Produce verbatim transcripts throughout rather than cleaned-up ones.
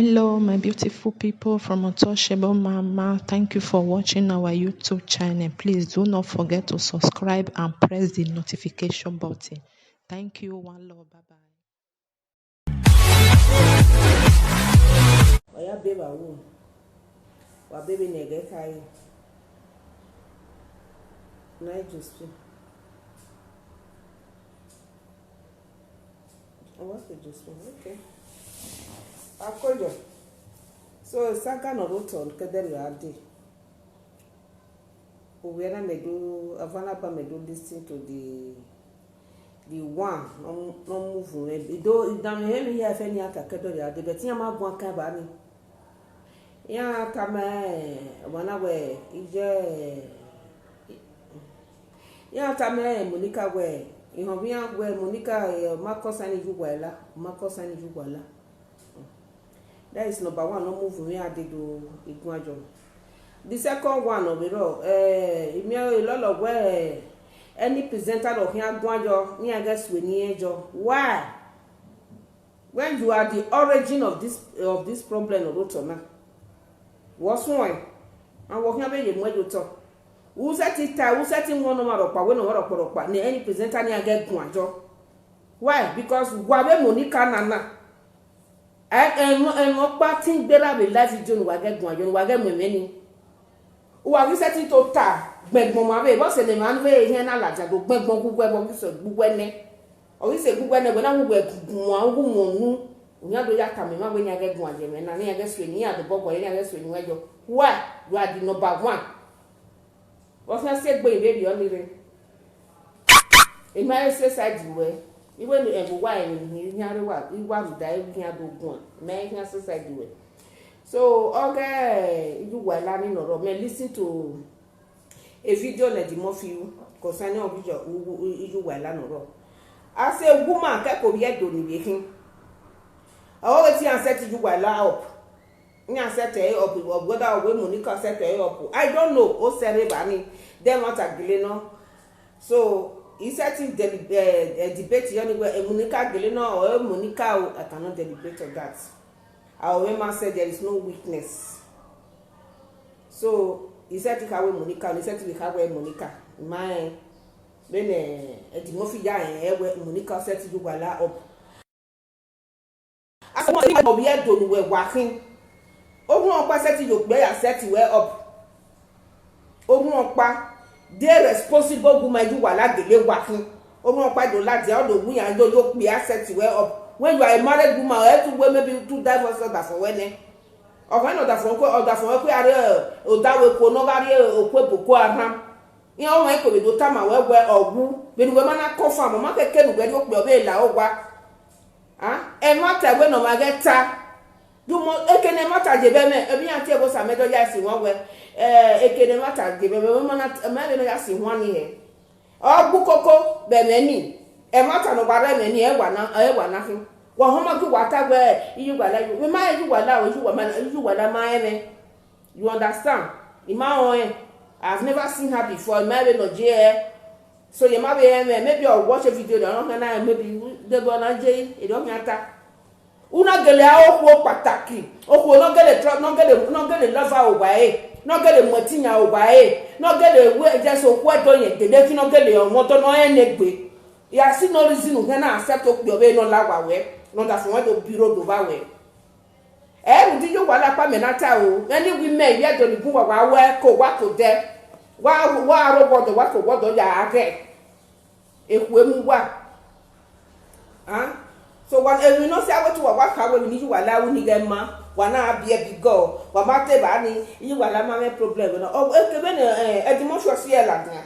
Hello, my beautiful people from Untouchable Mama. Thank you for watching our YouTube channel. Please do not forget to subscribe and press the notification button. Thank you. One love. Bye bye. Wa ya be vbe aro, wa be vbene ẹghẹ khare. Na Josephine. I want to Josephine. Okay. Akojo. So, saga ne ọ rre otọ ne ọ ke dẹ rhie a dee. Ovbi ẹre na mẹ do, avan na ba mẹ do listen to the, the one ne ọ mu, ne ọ mu vumwẹ. I do, I danmwehọ emwi hia fẹ ne iran ka ke dọrriọ dee, but iran ma guan kan evba nii. Iran tama ọmwa na wẹẹ, iye, iran tama Monica wẹẹ, ihọnvbe iran wẹẹ Monica, eh, ọ ma kọ sani ye uwa la, ọ ma kọ sani ye uwa la. That is number one, ne ọ mu vumwẹ iran dee do guan yọ. The second one, ọ vbe rrọọ, eh, I miẹn ọre lọlọ wẹẹ, eh, any presenter ọ khian guan yọ, ne iran ghẹ sue ne irẹn yọ. Why? When you are the origin of this, of this problem ne ọ rre otọ na, vbe ọ suẹn, a wẹ ọ khian vbe ye muẹn ye otọ. U sẹtin ta, u sẹtin wọn ne ọmwa rhọkpa, wẹ ne ọmwa rhọkpa rhọkpa, ne any presenter ne iran ghẹ guan yọ. Why? Because wa vbe Monica na na. Ẹ, ẹmwẹ, ẹmwẹ ọkpa tin gberra vbe live video ne uwa ghẹ guan yọ, ne uwa ghẹ mu ẹmwẹ nii. Uwa ghi sẹtin to ta gbẹngbọn ma vbe, vbọsẹ ne emwa vbe ehiẹn na ladian do gbẹngbọn gu uwẹ, vbe ọ ghi sẹ gbe uwẹ nẹ. Ọ ghi sẹ gbe uwẹ nẹ, wẹ na wu wẹ guan, wu mu unu. Iran do ya tama emwa wẹ iran ghẹ guan ye ẹmwẹ na, ne iran ghẹ sue ne iran do bọ guan, iran ghẹ sue ne uwẹ yọ. Why? You are the number one. Vbe ọ khian sẹ egbe vberriọ nii rre? I ma he sẹ side ruẹ. Iwẹ ne ẹvbo uwa ẹmwẹ ne iran rre wa, I wa rhunmwuda iran do guan. I ma he khian sẹ side ruẹ. So, ọ ghe iye uwa la ni nọ rrọọ, mẹ listen to a video ne Eddie Murphy ru concerning ọghe iye, u-, u-, iye uwa la nọ rrọọ. As a woman, kẹkẹ ovbi Ẹdo ni vbe khin. Ọ vbe te iran set iye uwa la up. Iran set ẹre up, ọ whether ọ wẹ Monica set ẹre up. I don't know, ọ sẹ rre evba nii, de ẹmwata gele nọ. So, I set deli-, eh, eh, debate yọ ni wẹ, eh, Monica gele nọ, or, eh, Monica o, I cannot deliberate on that. Our women said there is no weakness. So, I set kha wẹ Monica, I set vbe kha wẹ Monica. Ma rẹn, vbene Eddie Murphy ya rẹn, ẹ wẹ Monica set iye uwa la up. Asọmọ, ovbi Ẹdo ne uwẹ wa khin. Orhunmwu ọkpa sẹtin ye okpia ya set wẹ up. Orhunmwu ọkpa, de responsible woman ye uwa la gele wa khin. Orhunmwu ọkpa do ladian, ọ do wu iran do ye okpia set wẹ up. When you are a married woman, or ẹ tu wẹ maybe u tu divorce ọdafẹn wẹ nẹ. Ọ khẹ ne ọdafẹn wẹ, ọdafẹn wẹ kue a rrie odaro ekuo ne ọ gha rrie okuo ebo Boko Haram. Iran ọmwa eko vbe do tama wẹ wẹ ọ wu, vbene uwẹ ma na confirm, ọ ma kẹkẹ ne uwẹ rrie okpia ọ vbe la owa. Ah, ẹmwata wẹ ne ọmwa ghẹ ta. You must, eke ne ẹmwata ye vbe ẹmwẹ, ẹmwẹ iran tie ẹvbo Osamẹ do ya ẹse wan wẹ, eh, eke ne ẹmwata ye vbe ẹmwẹ, ma na, ma vbe ne ọ ya si wan ni hẹ. Ọ gbe ukoko vbe ẹmwẹ ni, ẹmwata ne ọ wa rre ẹmwẹ ni, ẹ wa na, ẹ wa na khin. Wa họn ma gie uwa ta wẹ, iye uwa la, vbe ma iye uwa la, iye uwa ma, iye uwa la ma rẹn mwẹ. You understand? I ma rẹn ọnrẹn. I have never seen her before. I ma vbe nọ je ẹ. So, ye ma vbe rẹn mwẹ, maybe ọ watch a video, ọ khian na, maybe, de bọ na je, erriọ ọ khian ta. U na gele a okhuo kpataki, okhuo ne ọ gele tro-, ne ọ gele, ne ọ gele lọva owa ẹre, ne ọ gele mu ẹtin yan owa ẹre, ne ọ gele wẹ just okhuo ẹdọ yẹn gele khin, ne ọ gele ọmọ ọdọ ne ọ rẹn ne egbe. I a see no reason u khian na accept okpia ọvbehe ne ọ la owa wẹ, ne ọdafẹn wẹ do bi rre odọ vba wẹ. Ẹ rhunmwuda iye uwa la ọkpa mẹ na ta o, any women, ivbi Ẹdo ni bun uwa, wa wẹ ko, wa ko dẹ, wa, wa rre owa ọdọ, wa ko owa ọdọ ya gha ghẹ. Ekhue mu uwa. Ah? So, wa, emwi ne ọ si a wẹ te uwa wa kha wẹ emwi ne iye uwa la ru ni ghẹ ma, wa na biẹ bi gọ, wa ma te evba ni, iye uwa la ma mwẹ problem vbe nọ. Ọ, eke vbene, eh, Eddie Murphy ọ si ẹre ladian.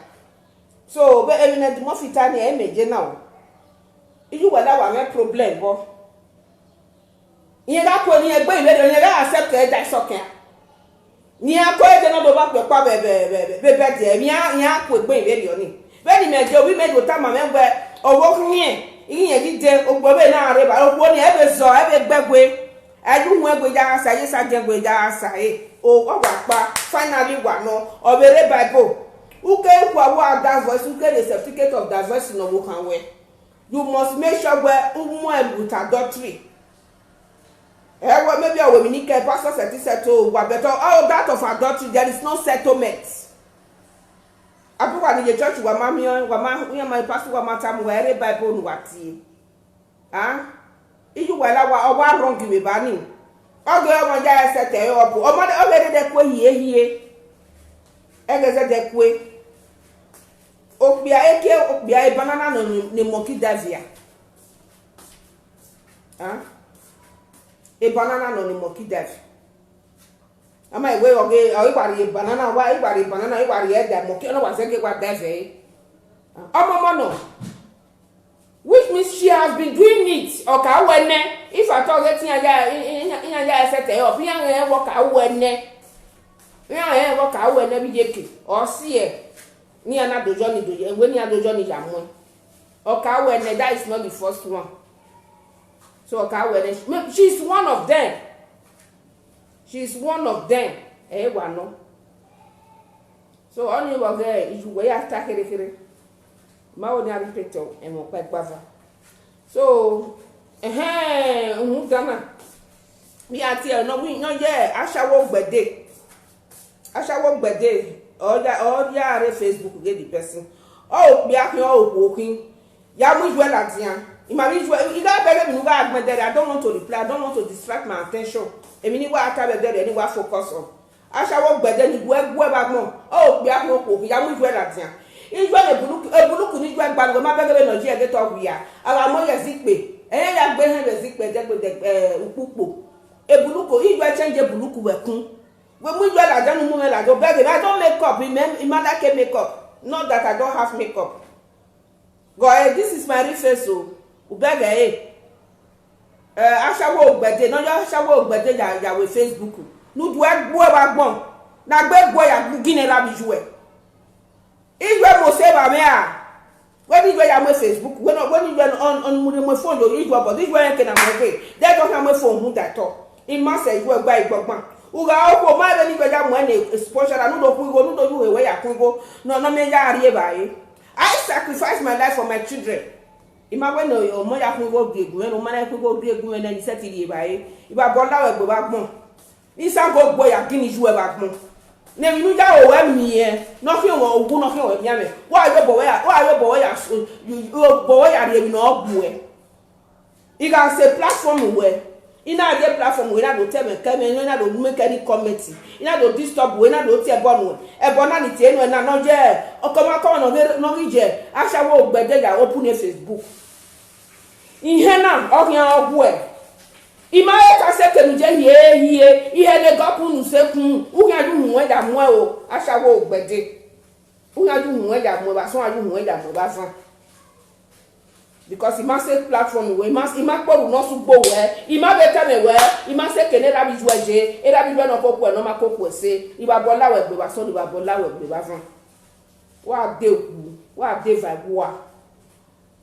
So, vbe emwi ne Eddie Murphy ta ni, ẹ i mẹ ye na o. Iye uwa la wa mwẹ problem vbọ. Irẹn gha ku ne irẹn gbe vberriọ, irẹn gha accept ẹre da isọkẹn. Ne iran ko ẹdẹ ne ọ do vba kpẹkpa vbe, vbe, vbe, vbe bed ẹre, iran, iran ku egbe vberriọ ni. Vbene imẹ je, ovbi mẹ do tama mwẹ wẹ, ọvbokhan irẹn, irẹn ghi de, okpia vbe na rre evba, okhuo ni ẹ vbe zọ, ẹ vbe gbe ẹgue. Ẹ ye uhunmwu ẹgue ya gha sa, ẹ ye esagiẹn ẹgue ya gha sa, e, o, ọ wa kpa, finally wa nọ, ọ vbe rre Bible. U keghi khua wa divorce, u keghi rhie certificate of divorce ne ọvbokhan ruẹ. You must make sure wẹ u mu ẹn with adultery. Ẹ wẹ, maybe Ọ wẹ emwi ni kẹ pastor sẹtin settle uwa, but out of adultery there is no settlement. Abi uwa ni ye church, wa ma miẹn, wa ma, iran ma pastor, wa ma tama uwa ẹre Bible ne uwa tie. A, iye uwa la wa, ọ wa wrong vbe eba ni. Ọ ghe ọmwa ya ẹsẹ te ẹre up, ọmwa ọ ghe dede kue hie hie. Ẹghẹ zẹdẹ kue. Okpia eke, okpia banana nọ ni, ni monkey dive ya. A, banana nọ ni monkey dive. Ama iwe ọghe, ọ, I wa rhie banana, wa, I wa rhie banana, I wa rhie ẹdẹ, monkey, ọ na wa zẹgẹ wa dive ẹre. Ọmọmọ nọ. Which means she has been doing it. Ọ ka wẹ nẹ, if at all ghe te iran ya, iran ya ẹsẹ te ẹre up, iran rẹn vbe ọ ka wẹ nẹ. Iran rẹn vbe ọ ka wẹ nẹ vbe iyeke. Ọ si ẹ, ne iran na do yọ ni do ye, wẹ ne iran do yọ ni ya muẹn. Ọ ka wẹ nẹ, that is not the first one. So ọ ka wẹ nẹ, she is one of them. She is one of them. Ẹ wa nọ. So ọnii vbe ọ ghe iye uwa ya ta kherhe kherhe. Ma wo ne a rhie ipetọ ẹmwẹ ọkpa ẹgbava. So, ẹhẹn, rhunmwuda na, vbe a tie nọ, wẹ nọ ye ashawo gbẹdẹ. Ashawo gbẹdẹ, ọ ya, ọ ya rre Facebook ghe the person. Ọ okpia khin, ọ okhuo khin. Ya mu iyuẹ ladian. I ma vbe iyuẹ, I gha bẹghe emwi ne u gha gbẹn dẹrriẹ, I don't want to reply, I don't want to distract my attention. Emwi ne I wa ta vbe dẹrriẹ ne I wa focus on. Ashawo gbẹdẹ ni guẹ guẹ vbe agbọn, ọ okpia khin okhuo khin, ya mu iyuẹ ladian. Iyuẹ ne ebuluku, ebuluku ne iyuẹ gba, ne uwẹ ma bẹghe vbene ọ ye ẹghẹ te ọ wia, a gha mu ẹre ye ẹzikpe, ẹre ya gbe ehẹn vbe ẹzikpe, ẹdẹgbẹdẹ, eh, ukpukpo. Ebuluku, iyuẹ change ebuluku vbe ẹkun. Wẹ mu iyuẹ ladian ne u mu mwẹ ladian, ọ bẹghe, I don't make up, I ma, I ma like make up. Not that I don't have make up. Gọ, eh, this is my real face o. U bẹghe ẹre. Eh, ashawo gbẹdẹ, ne ọ ya ashawo gbẹdẹ ya, ya vbe Facebook. Ne u duẹ gbuẹ vbe agbọn. Ne a gbe gbuẹ ya gu gin ne erha vbe iyuẹ. Iyuẹ mose vbe amwẹ a. Wẹ ne iyuẹ ya mu Facebook, wẹ ne, wẹ ne iyuẹ ọ, ọ mu, mu phone yo iyuẹ, but iyuẹ rẹn ke na mu ẹre. Dẹ dọ khian mu phone mu da tọ. I ma sẹ iyuẹ gba igbọgban. U gha okhuo ma vbe ne iyuẹ ya mu ẹre ne sponsor, ne u do khu igho, ne u do ye uhe wẹ ya khu igho, ne ọ, ne ọ miẹn ya rri evbare. I sacrifice my life for my children. I ma wẹ ne ọmọ ya khu igho rri eguẹ mwẹ, ne ọ ma na khu igho rri eguẹ mwẹ nẹ, ne I sẹtin rri evbare. I vbe abọ la ruẹ egbe vbe agbọn. Isango gbe ya gin iyuẹ vbe agbọn. Ne emwi ne u ya ro wẹ miẹn, ne ọ khian mwẹ owu, ne ọ khian mwẹ mianmwẹ. Wa ye obọ wẹ ya, wa ye obọ wẹ ya, obọ wẹ ya rri emwi ne ọ gbuẹ. I gha sẹ platform ruẹ, I na rhie platform ruẹ, I na do te ẹmwẹ ke ẹmwẹ, I na do make any comment, I na do disturb ruẹ, I na do tie ẹbọ nuẹn. Ẹbọ na ni tie nuẹn na, ne ọ ye ọkọmwakọmwa ne ọ ghi, ne ọ ghi ye ashawo gbẹdẹ ya open e Facebook. Ihẹn na, ọ khian ọ guẹ. I ma he ka sẹ kene u ye hie hie, ihẹn ne gọkun ne u se kun, u khian ye uhunmwu ya muẹn o, ashawo gbẹdẹ. U khian ye uhunmwu ya muẹn vbe asọn, a ye uhunmwu ya muẹn vbe avan. Because I ma sẹ platform ruẹ, I ma, I ma kpe orhu ne ọ sẹ ugbo ruẹ, I ma vbe tama ruẹ, I ma sẹ kene erha vbe iyuẹ ye, erha vbe iyuẹ ne ọ koko ẹ, ne ọ ma koko ẹ sẹ, I vbe abọ la ruẹ egbe vbe asọn, I vbe abọ la ruẹ egbe vbe avan. Wa de wu, wa de va ẹguae.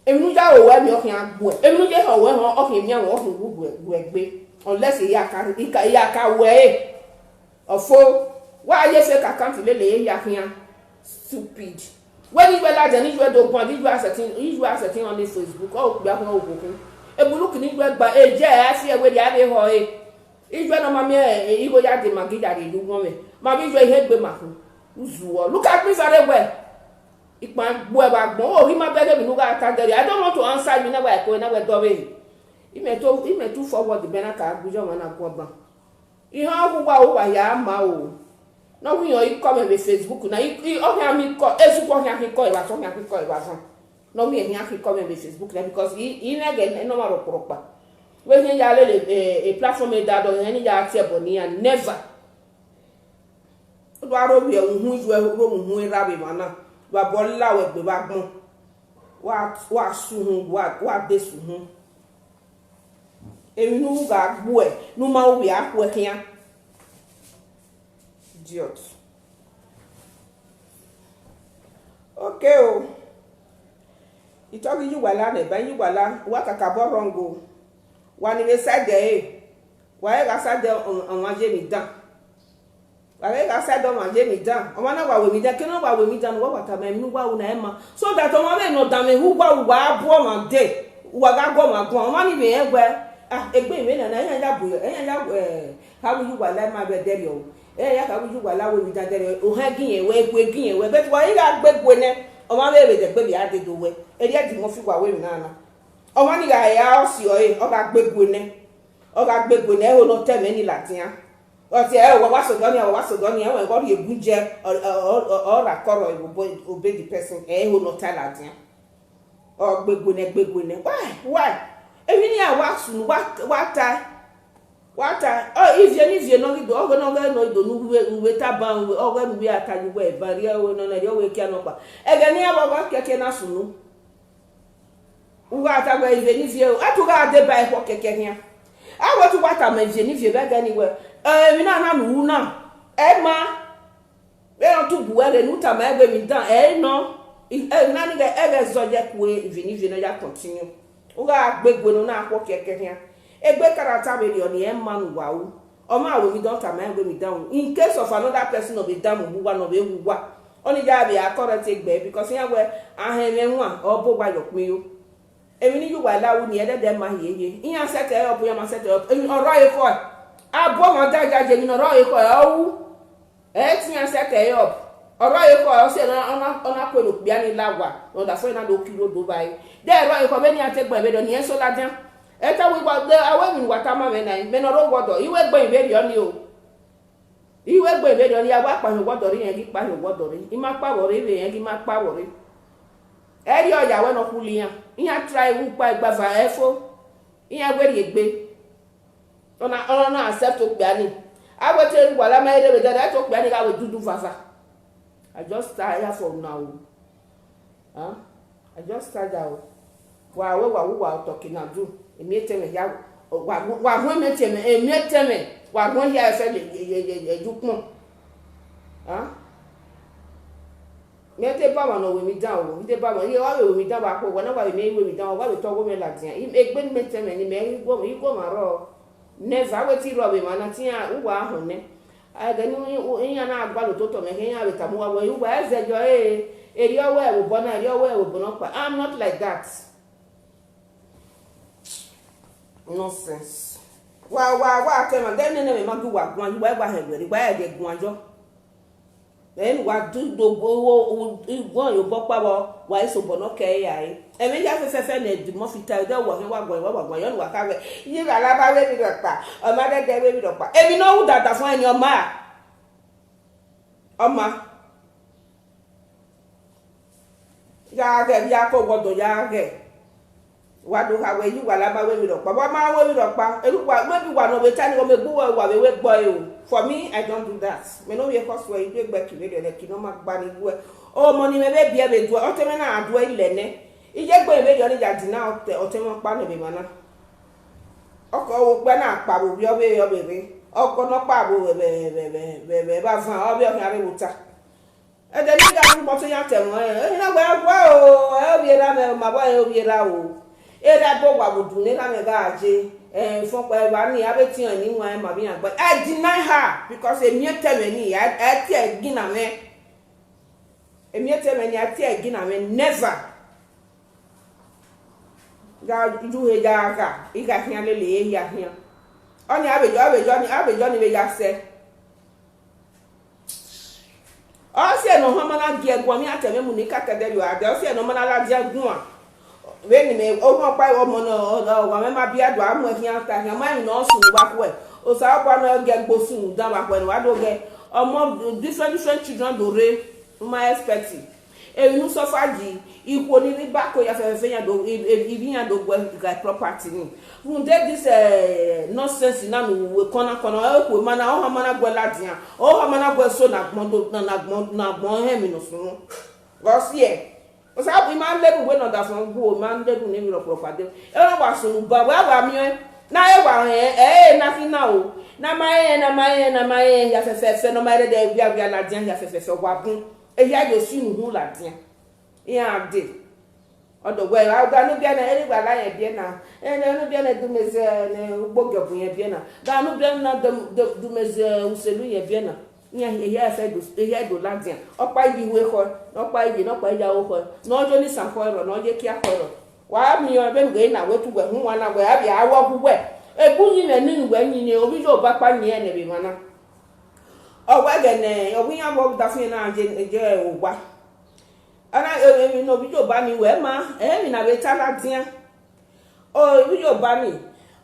Emwi ne u ya ro wẹ miẹn, ọ khian gbuẹ. Emwi ne u ye họn wẹ họn, ọ khian miẹn, ọ khian wu gbuẹ, gbuẹ gbe. Unless I ya ka, I ka, I ya ka wẹ ẹre. Ọfo, wa ye fake account lele ye ya khian. Stupid. Wẹ ne iyuẹ ladian, ne iyuẹ do guan, ne iyuẹ a sẹtin, iyuẹ a sẹtin on Facebook, ọ okpia khin, ọ okhuo khin. Ebuluku ne iyuẹ gba, e je a fi ẹwẹ rhie avbe ehọ ẹre. Iyuẹ ne ọ ma miẹn igho ya de Maggi ya rhie ye ugbọnmwẹ. Ma vbe iyuẹ ihe egbe ma khin. U zuọ. Look at me very well. Ikpan gbuẹ vbe agbọn, u ghi ma bẹghe emwi ne u gha ta dẹrriẹ. I don't want to answer you, na wa ẹko, na wa ẹdẹ ọvbehe. Imẹ to, imẹ too forward bẹn na ka gu iye ọmwa na guọban. Ihan ọghe uwa, uwa ya ma o. Ne ọ wẹ iran i kọ mwẹ vbe Facebook na, i, i, ọ khian miẹn ikọ, esuku ọ khian khin ikọ vbe asọn, ọ khian khin ikọ vbe avan. Ne ọ wẹ iran khian khin ikọ mwẹ vbe Facebook na, because i, i mwẹ ẹghẹ ne ọ mwa rhọkpọrhọkpa. Wẹ khian ya lele, eh, e platform da dọ, iran ni ya tie ẹbọ ne iran, never. U do aro vbe uhunmwu iyuẹ, ro vbe uhunmwu erha vbe emwa na, vbe abọ la ruẹ egbe vbe agbọn, wa, wa sẹ uhunmwu, wa, wa de sẹ uhunmwu. Emwi ne u gha gbuẹ, ne u ma ru vbe a khuẹ khian. Idiot. Okay o. Itọghi iye uwa la nẹ, ba iye uwa la, wa kakabọ wrong o. Wa ni vbe side ẹre, wa gha side ọmwa ye emwi dan. Wa gha side ọmwa ye emwi dan. Ọmwa na wa ru emwi dan, kene ọ wa ru emwi dan ne uwa wa tama emwi ne uwa ru na ẹ ma. So that ọmwa vbe ne ọ danmwehọ uwa, uwa bu ọmwa dee, uwa gha gu ọmwa guan. Ọmwa ni vbe rẹn wẹ, Ah, egbe mwẹ na na, iran ya bu, iran ya, eh, kha wu yu wa la ima vbe ẹdẹrriọ o. Iran ya kha wu yu wa la wẹ emwi dan ẹdẹrriọ, ohan gi irẹn wẹ, egue gi irẹn wẹ, but wa i gha gbe egue nẹ, ọmwa vbe vbe dẹgbe vbe a dede owẹ, erriọ ẹdimọ fi wa wẹ emwi na na. Ọmwa ni gha ra ọse ọre, ọ gha gbe egue nẹ, ọ gha gbe egue nẹ, ẹho ne ọ ta ẹmwẹ ni ladian. Ọ tie ẹre, wa wa sodọ nian, wa wa sodọ nian, ẹwẹn ghe ọ rhie gun jẹ, ọ, ọ, ọ, ọ ra kọrọ obey the person, ẹho ne ọ ta ladian. Ọ gbe egue nẹ, gbe egue nẹ. Why? Why? Emwi ne iran wa sunu, wa, wa tae. Wa tae. Ọ, ivie ne ivie ne ọ ghi do, ọghe ne ọ ghẹ ne ọ ghi do ne uwe, uwe ta ban, uwe, ọghe ne uwe a ta ye uwe ban, rhie ẹre nọ na, rhie ọre kia nọkpa. Ẹghẹ ne iran wa wa kẹkẹ na sunu. U gha ta wẹ ivie ne ivie o, a tu gha deba ẹkhọ kẹkẹ khian. A wẹ tu wa tama ivie ne ivie vbe ẹghẹ ni wẹ, eh, emwi na na ne u ru na, ẹ ma. Vbene ọ tugbu wẹ rre ne u tama ẹre wẹ emwi dan, ẹ i nọ. I, emwi na ni ghẹ, ẹghẹ zọ ye kue ivie ne ivie ne ọ ya continue. U gha gbe egue ne u na khuọkhiẹ kẹkhian. Egbe character vberriọ ni ẹ ma ne uwa ru. Ọ ma ru emwi dan, ọ tama ẹre wẹ emwi dan ru. In case of another person ne ọ vbe dan mu uwa, ne ọ vbe wu uwa, ọnii ya vbe a correct egbe, because iran wẹ ahọn ẹmwẹ wan, ọ bu owa ye ọkpẹn yo. Emwi ne iyuwa la ru ni ẹdẹdẹ ma hiehie. Iran set ẹre up, iran ma set ẹre up. Emwi ne ọ rrọọ ekhọe. A bu ọmwa da yayi, emwi ne ọ rrọọ ekhọe, ọ ru. Ẹ te iran set ẹre up. Ọ rrọọ ekhọe, ọ si ẹre ọ na, ọ na, ọ na kue ne okpia ni la owa, ne ọdafẹn na do kiri odo vbe a re. De ẹrrọọ ekhọe vbene iran te gbẹn vberriọ ni ẹ so ladian. Ẹ te wẹ igua de, a wẹ emwi ne uwa tama mwẹ na, mẹ ne ọ rre owa ọdọ, I wẹ egbe vberriọ ni o. I wẹ egbe vberriọ ni, a wa kpa hin owa ọdọ rre, irẹn ghi kpa hin owa ọdọ rre. I ma kpa vbọ rre, vbe irẹn ghi ma kpa vbọ rre. Ẹrriọ ya wẹ ne ọ khulu iran. Iran try vbe ukpa igbava ẹfo. Iran wẹ rhie egbe. Ọna, ọna accept okpia ni. A wẹ te uwa la ma rre vbe dada, te okpia ni gha wẹ dudu vava. I just tire for una o. Huh? I just tire o. Wa wẹ wa wu wa otọ ke na du. Emiẹtẹn mwẹ hia, wa, wa hu emiẹtẹn mwẹ, emiẹtẹn mwẹ, wa hu hia ẹfẹ ye, ye, ye, ye, ye ukpọn. Huh? Mẹ te ba ọmwa ne ọ ru emwi dan o, I te ba ọmwa, iye wa vbe ru emwi dan vbe akhuẹ, wa na wa vbe miẹn ru emwi dan, wa vbe tọ ọghe mwẹ ladian. I, egbe ne mẹ tẹn mwẹ ni mẹ i gu ọmwa, i gu ọmwa rrọọ. Never, a wẹ te rrọọ vbe emwa na, te iran, uwa họn nẹ. Ẹghẹ ne iran na gualọ ototọ mwẹ khin, iran vbe tama uwa wẹ, uwa ẹ zẹdẹ ọre, erriọ wẹ vbe obọ na, erriọ wẹ vbe obọ nọkpa. I'm not like that. Nonsense. Wa, wa, wa kẹ emwa, de nene mwẹ ma gu uwa guan, uwa i wa hẹn wẹ rre, wa i ghẹ guan yọ. Vbe ne uwa du do gu, gu, gu, guan ye obọ ọkpa vbọ, wa i sobọ ne ọ kẹ ẹre ra re. Ẹmwẹ hia fẹfẹfẹ ne Eddy Murphy ta, de uwa khian wa guan, wa, wa guan, yọ ne uwa kha wẹ, iye gha la ba wẹ emwi rhọkpa, ọ ma dẹdẹ wẹ emwi rhọkpa. Emwi ne ọ ru dada fọn ẹre ni ọ ma. Ọ ma. Ya ghẹ, ya kọ wọdọ ya ghẹ. Wa do kha wẹ, iye uwa la ba wẹ emwi rhọkpa, wa ma wẹ emwi rhọkpa. Erha uwa, maybe uwa ne ọ vbe ta ni, ọ mẹ gbe uwa, uwa vbe wẹ gbe ẹre o. For me, I don't do that. Mẹ ne ovbi ekhọe suẹ, I do egbe ẹki vberriọ, ẹki ne ọ ma gba ni guẹ. Ọmọ ni mwẹ vbe biẹ vbe duẹ, ọtẹn mwẹ na gha duẹ ilẹ nẹ. Iye egbe vberriọ ni ya dina ọtẹn, ọtẹn mwẹ ọkpa nọ vbe emwa na. Ọkọ vbe okpia na kpa vbe ovbi ọvbehe, ọ vbe rre. Ọkọ nọkpa vbe, vbe, vbe, vbe, vbe, vbe, vbe avan, ọ vbe ọ khian rre vbe ota. Ẹdẹ ne I gha rhie ukpọn te iran ta ẹmwẹ ọnrẹn, erha wẹ a wa o, ẹ ovbi erha mwẹ, ma wa rẹn ovbi erha o. Erha ẹbọ wa vbe udu ne erha mwẹ gha ye, ẹ, fọkpa evba ni, a vbe tiẹn ni wan ma vbe iran gba. I deny her, because emiẹtẹn mwẹ ni, a, a tie ẹre gina mwẹ. Emiẹtẹn mwẹ ni, a tie ẹre gina mwẹ, never. Gha yu he ya gha, I gha khian lele, e hia khian. Ọnii a vbe yọ, a vbe yọ ni, a vbe yọ ni vbe ya sẹ. Ọ si ẹre ne ọ họn ma na gie guan, mẹ iran ta ẹmwẹ mu ne I ka ta ẹdẹ rriọ a dẹ, ọ si ẹre ne ọ ma na ladian guan. Vbene mẹ, orhunmwu ọkpa ọmọ ne ọ, ọ, ọ, wa mwẹ ma biẹ do a mu ẹre khian ta khian, ma emwi ne ọ sunu vbe akhuẹ. Osanobua ne ọ gie ẹgbe osunu dan vbe akhuẹ ne wa do ghẹ. Ọmọ different, different children do rre, u ma expect. Emwi ne u suffer yi, ikhuo ni rre ibako ya fẹfẹfẹ iran do, i, i, ivbi iran do guẹ gha property ni. Rhunmwuda this, eh, nonsense na ne uwu ekọna kọna, ọ khu ma na, ọ họn ma na guẹ ladian, ọ họn ma na guẹ so ne agbọn do, na, na agbọn, na agbọn họn emwi ne ọ sunu. Ghe ọ si ẹre. Osanobua, I ma lele uwẹ ne ọdafẹn gu, I ma lele unu emwi rhọkpọrọkpa dee. Erha wa sunu ba, wa wa miẹn ọẹn. Na re wa rẹn, ẹ, ẹ, na khin na o. Na ma rẹn, na ma rẹn, na ma rẹn, hia fẹfẹfẹ, ne ọ ma rẹn dẹ wiawia ladian, hia fẹfẹfẹ, wa bun. Ehia do si unu hu ladian. Iran dee. Ọdọ wẹ, a ga ne u biẹ na, erha wa la rẹn biẹ na. Ẹ, ne u biẹ na, du mẹ zẹ, ne ugbo giọbu rẹn biẹ na. Ga ne u biẹ na, du, du, du mẹ zẹ, uselu rẹn biẹ na. Iran hia, ehia ẹfe do, ehia do ladian. Ọkpa yi iwe khọe, ne ọkpa yi, ne ọkpa ya ro khọe, ne ọ yo ni isan khọe rrọọ, ne ọ ye ekia khọe rrọọ. Wa miẹn ọẹn vbene uwẹ na, wẹ tu wẹ hu wa na, wẹ a vbe a wẹ ọghe uwẹ. Ebu yin mwẹ nene uwẹ yin ne ovbi Iyoba kpa yin ẹnẹ vbe emwa na. Ọ wẹ ẹghẹ ne ọ wẹ iran vbe ọdafiẹn na je, je owa. Ọna emwi ne ovbi Iyoba ni wẹ ma, ẹmwẹ na vbe ta ladian. Ovbi Iyoba ni,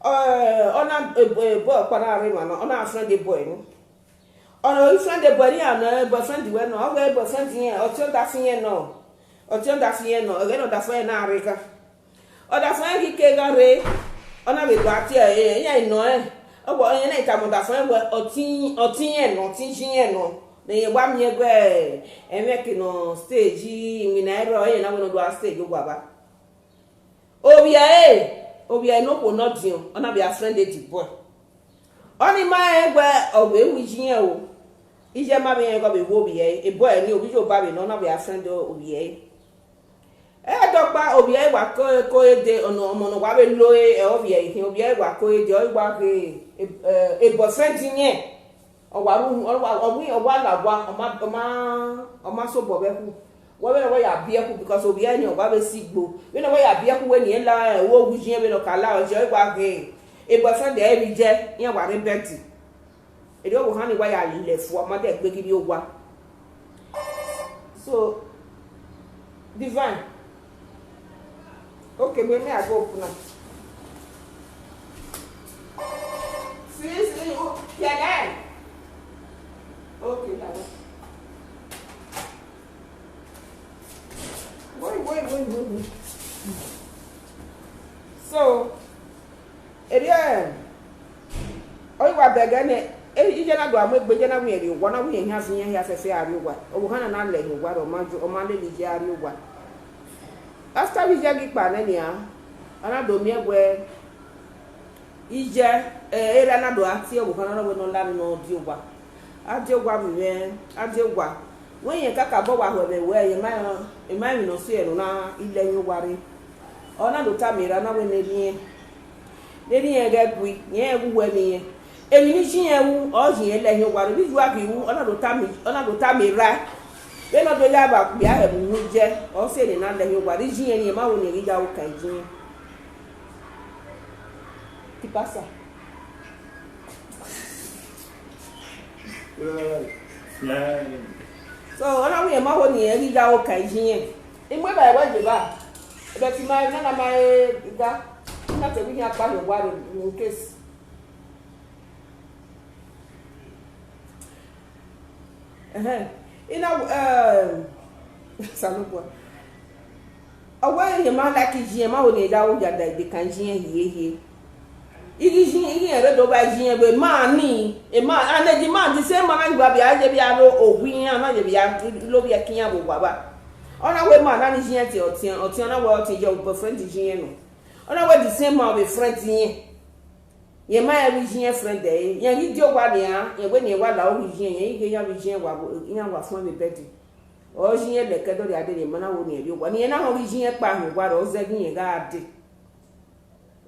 ọ, ọ na, boy ọkpa na rre emwa na, ọ na friend boy ni. Ọna friend boy ni, ọna boyfriend wẹ nọ, ọ wẹ boyfriend iyẹn, ọtiọndafe iyẹn nọ, ọtiọndafe iyẹn nọ, ẹghẹ ne ọdafẹn na rre gha. Ọdafẹn ghi ke gha rre, ọ na vbe do a tie ẹre, iran nọ rẹn, ọ wẹ, ọ rẹn ne a tama ọdafẹn wẹ ọtẹn, ọtẹn iyẹn nọ, ọtẹn iye iyẹn nọ, ne irẹn wa miẹn wẹ ẹmwẹ ke nọ stage, iwinna ẹre, ọ rẹn na wẹ ne ọ do a stage owa vba. Ovbi ẹre, ovbi ẹre ne okhuo ne ọ diọn, ọ na vbe a friend the boy. Ọnii ma rẹn wẹ ọ vbe ru iye iyẹn o, iye ma vbe rẹn ghe ọ vbe ru ovbi ẹre, boy ni ovbi Iyoba vbe nọ, ọ na vbe a friend ovbi ẹre. Ẹdẹ ọkpa ovbi ẹre wa ko, ko dee, ọmọ ne ọ wa vbe lo ẹre, ovbi ẹre khin, ovbi ẹre wa ko dee, ọ wa ghe boyfriend iyẹn. Ọ wa ru, ọ wa, ọ wa, ọ wa la owa, ọ ma, ọ ma, ọ ma sobọ vbe ẹkhu. Wẹ vbene ọ wẹ ya biẹ ẹkhu, because ovbi ẹre ni ọ wa vbe si igbo. Vbene ọ wẹ ya biẹ ẹkhu wẹ ne irẹn la, ẹre owa iye iyẹn vbene ọ ka la, ọ jẹ ọ wa ghe boyfriend ẹre vbe iye, iran wa rre bed. Erriọ ọvbokhan ni wa ya lele fua, ọ ma dẹ gbe ghi rrie owa. So, Divine. Okay, bring me a go open am. See, see, you, yeah, yeah. Okay, that one. Wait, wait, wait, wait, wait. So, erriọ, ọ ghi wa bẹgẹ nẹ, iye na do a mu egbe, iye na wẹ irẹn rrie owa, ọ na wẹ irẹn khian viọ iran hia fẹfẹ a rrie owa. Ọvbokhan na na lẹ hin owa rre, ọ ma jo, ọ ma lele iye a rrie owa. After vbe iye ghi kpa nẹ nian, a na do miẹn wẹ iye, eh, erha na do a tie ọvbokhan na wẹ ne ọ la nọ, ọ die owa. A die owa vbe mwẹ, a die owa. Wẹ irẹn kakabọ wa ho ẹmwẹ wẹ, emwa, emwa emwi ne ọ si ẹre ne ọ na lẹ hin owa rre. Ọ na do tama erha na wẹ ne erha irẹn, ne erha irẹn ghẹ gui, irẹn ghẹ wu uwẹ ne irẹn. Emwi ne iye irẹn ru, ọ ye irẹn lẹ hin owa rre. Vbe iye uwa ghi ru, ọ na do tama, ọ na do tama erha. Vbene ọ do ya vbe okpia hẹ vbe uhunmwu iye, ọ si ẹre ne a lẹ hin owa rre. Iye irẹn ni, ma ho ne irẹn ghi ya ru okan iye irẹn. Tipasa. So, ọ na wẹ irẹn ma ho ne irẹn ghi ya ru okan iye irẹn. I mu eva ẹvbo ye evba, but ma, na na ma re ga, na te wẹ iran kpa hin owa rre in case. Ẹhẹn. I na, eh, Osanobua. Ọ wẹ irẹn ma like iye irẹn, ma ho ne irẹn ya ru oya da egbe kan iye irẹn hiehiere. I ghi iye, I ghi rẹn rre do ba iye irẹn vbe ma ni, e ma, and the man, the same man na gba bia ye vbe aro owa iran, na ye vbe lo vbe ẹki iran vbe owa vba. Ọ na wẹ ma na ni iye irẹn tie ọtiẹn, ọtiẹn na wẹ ọtiẹn ye boyfriend iye irẹn nọ. Ọ na wẹ the same man vbe friend irẹn. Irẹn ma rẹn vbe iye irẹn friend ẹre, irẹn ghi die owa nian, irẹn wẹ ne irẹn wa la oghe iye irẹn, irẹn ghi ghe iran vbe iye irẹn wa, iran wa fuẹn vbe bed. Ọ ye irẹn lẹkẹ dọrriọ dee, ne ma na ho ne irẹn rrie owa. Ne irẹn na họn ghi iye irẹn kpa hin owa rre, ọ zẹ ghi irẹn gha dee.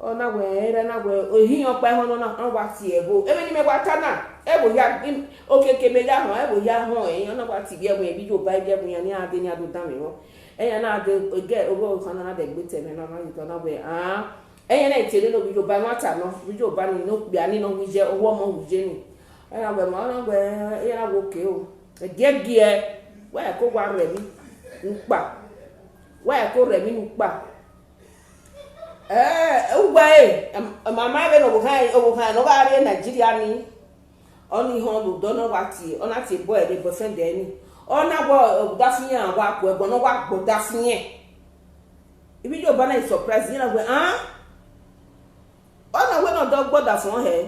Ọ na wẹ, erha na wẹ, ohiẹn ọkpa ehọn nọ na, ọ wa tie ẹvbo. Emwi ne imẹ wa ta na, ẹvbo hia, okiekie mẹ ya họn, ẹvbo hia họn ẹre, ọ na wa tie ivbi ẹvbo, ivbi Iyoba, ivbi ẹvbo iran ni a dee, ne iran do danmwẹ emọ. Ẹyan na dee, ẹgẹ ọvbokhan na na dẹ gbe te ẹmwẹ na, ọ na ghi tọ, ọ na wẹ, ah, ẹyan na tie nene ovbi Iyoba ẹmwata nọ, ovbi Iyoba ni, ne okpia ni nọ hu iye, ọwọmọ hu iye ni. Ọ na wẹ, ma, ọ na wẹ, iran na wẹ okay o. Ẹgiẹgiẹ, wa ya ko wa rre emwi ne u kpa. Wa ya ko rre emwi ne u kpa. Eh, uwa e, em, ma ma vbene ọvbokhan, ọvbokhan ne ọ gha rrie Nigeria ni, ọ ni họn vbe odọ ne ọ wa tie, ọ na tie boy ẹre, boyfriend ẹre ni. Ọ na wẹ ọdafian wa ku ẹbọ ne ọ wa gbe ọdafian. Ivbi Iyoba na i surprise, iran wẹ, ah? Ọ na wẹ ne ọ dọ gbe ọdafẹn hẹ,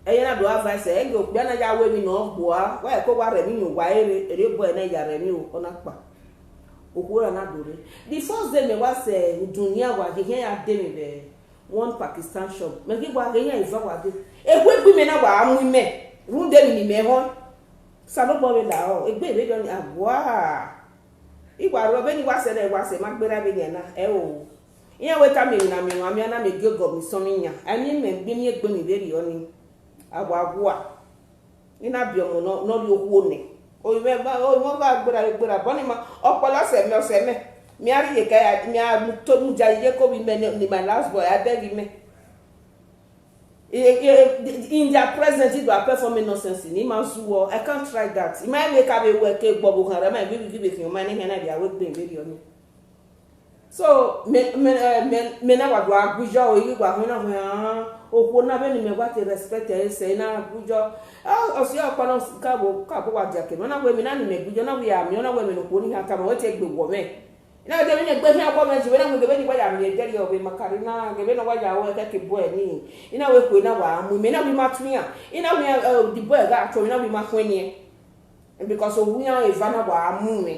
ẹre na do advice ẹre, gie okpia na ya ru emwi ne ọ gbua, wa ya ko wa rre emwi ne uwa rre, erriọ boy na ya rre emwi o, ọ na kpa. Okhuo ra na do rre. The first day mẹ wa sẹ udu yan wa ye khian ya de emwi vbe one Pakistan shop. Mẹ ghi wa ghe iran eva wa dee. Ekhue egbe imẹ na wa mu imẹ, rhunmwuda emwi ne imẹ họn. Osanobua vbe lahọ, egbe vberriọ ni, a wa. I wa rrọọ, vbene I wa sẹ nẹ, wa sẹ, ma gberra vbe nian na, ẹ o. Iran wẹ tama emwi na miẹn ọmwa, miẹn na miẹn giogọ miẹn isọmwi yan. A miẹn imẹ gbe miẹn egbe ni vberriọ ni, a wa wa. I na biẹ ọmọ ne ọ, ne ọ rhie okhuo nẹ. Orinmwẹ, orinmwẹ ọghe a gberra vbe gberra, bọ ni ma, ọkpọlọ sẹ mẹ, ọ sẹ mẹ. Mẹ a rhie iyeke, mẹ a mu to mudia ye iyeke ovbi mẹ ne, ne my last boy, a dẹghe imẹ. In their presence, he do a performing nonsense ni ma zuwọ. I can't try that. I ma make a be work a gbọbọ khan, I ma give give khian, ma ne hẹn na dia we gbe vbe riọ ni. So, me, me, eh, me, me na wa do a gu yọ, ighi wa huen na huen, ah, okhuo na vbene mẹ wa te respect ẹre sẹ, na gu yọ. Ah, ọ si ọkpa nọ ka bo, ka bo wa dia ke, ọ na wẹ emwi na ni mẹ gu yọ, ọ na wẹ a miẹn, ọ na wẹ emwi ne okhuo ni ha tama, wẹ te gbe wọ mwẹ. I na wẹ de vbene egbe khian wọ mwẹ ji, wẹ na wẹ ghe vbene wa ya miẹn ẹdẹrriọ vbe Macarena, ghe vbene wa ya ru ẹkẹ ke bọe ni. I na wẹ ekhue na wa mu mwẹ, I na wẹ I ma tu iran, I na wẹ, eh, the boy gha tuẹ, I na wẹ I ma khuẹnniẹn. Because owu iran eva na wa mu mwẹ.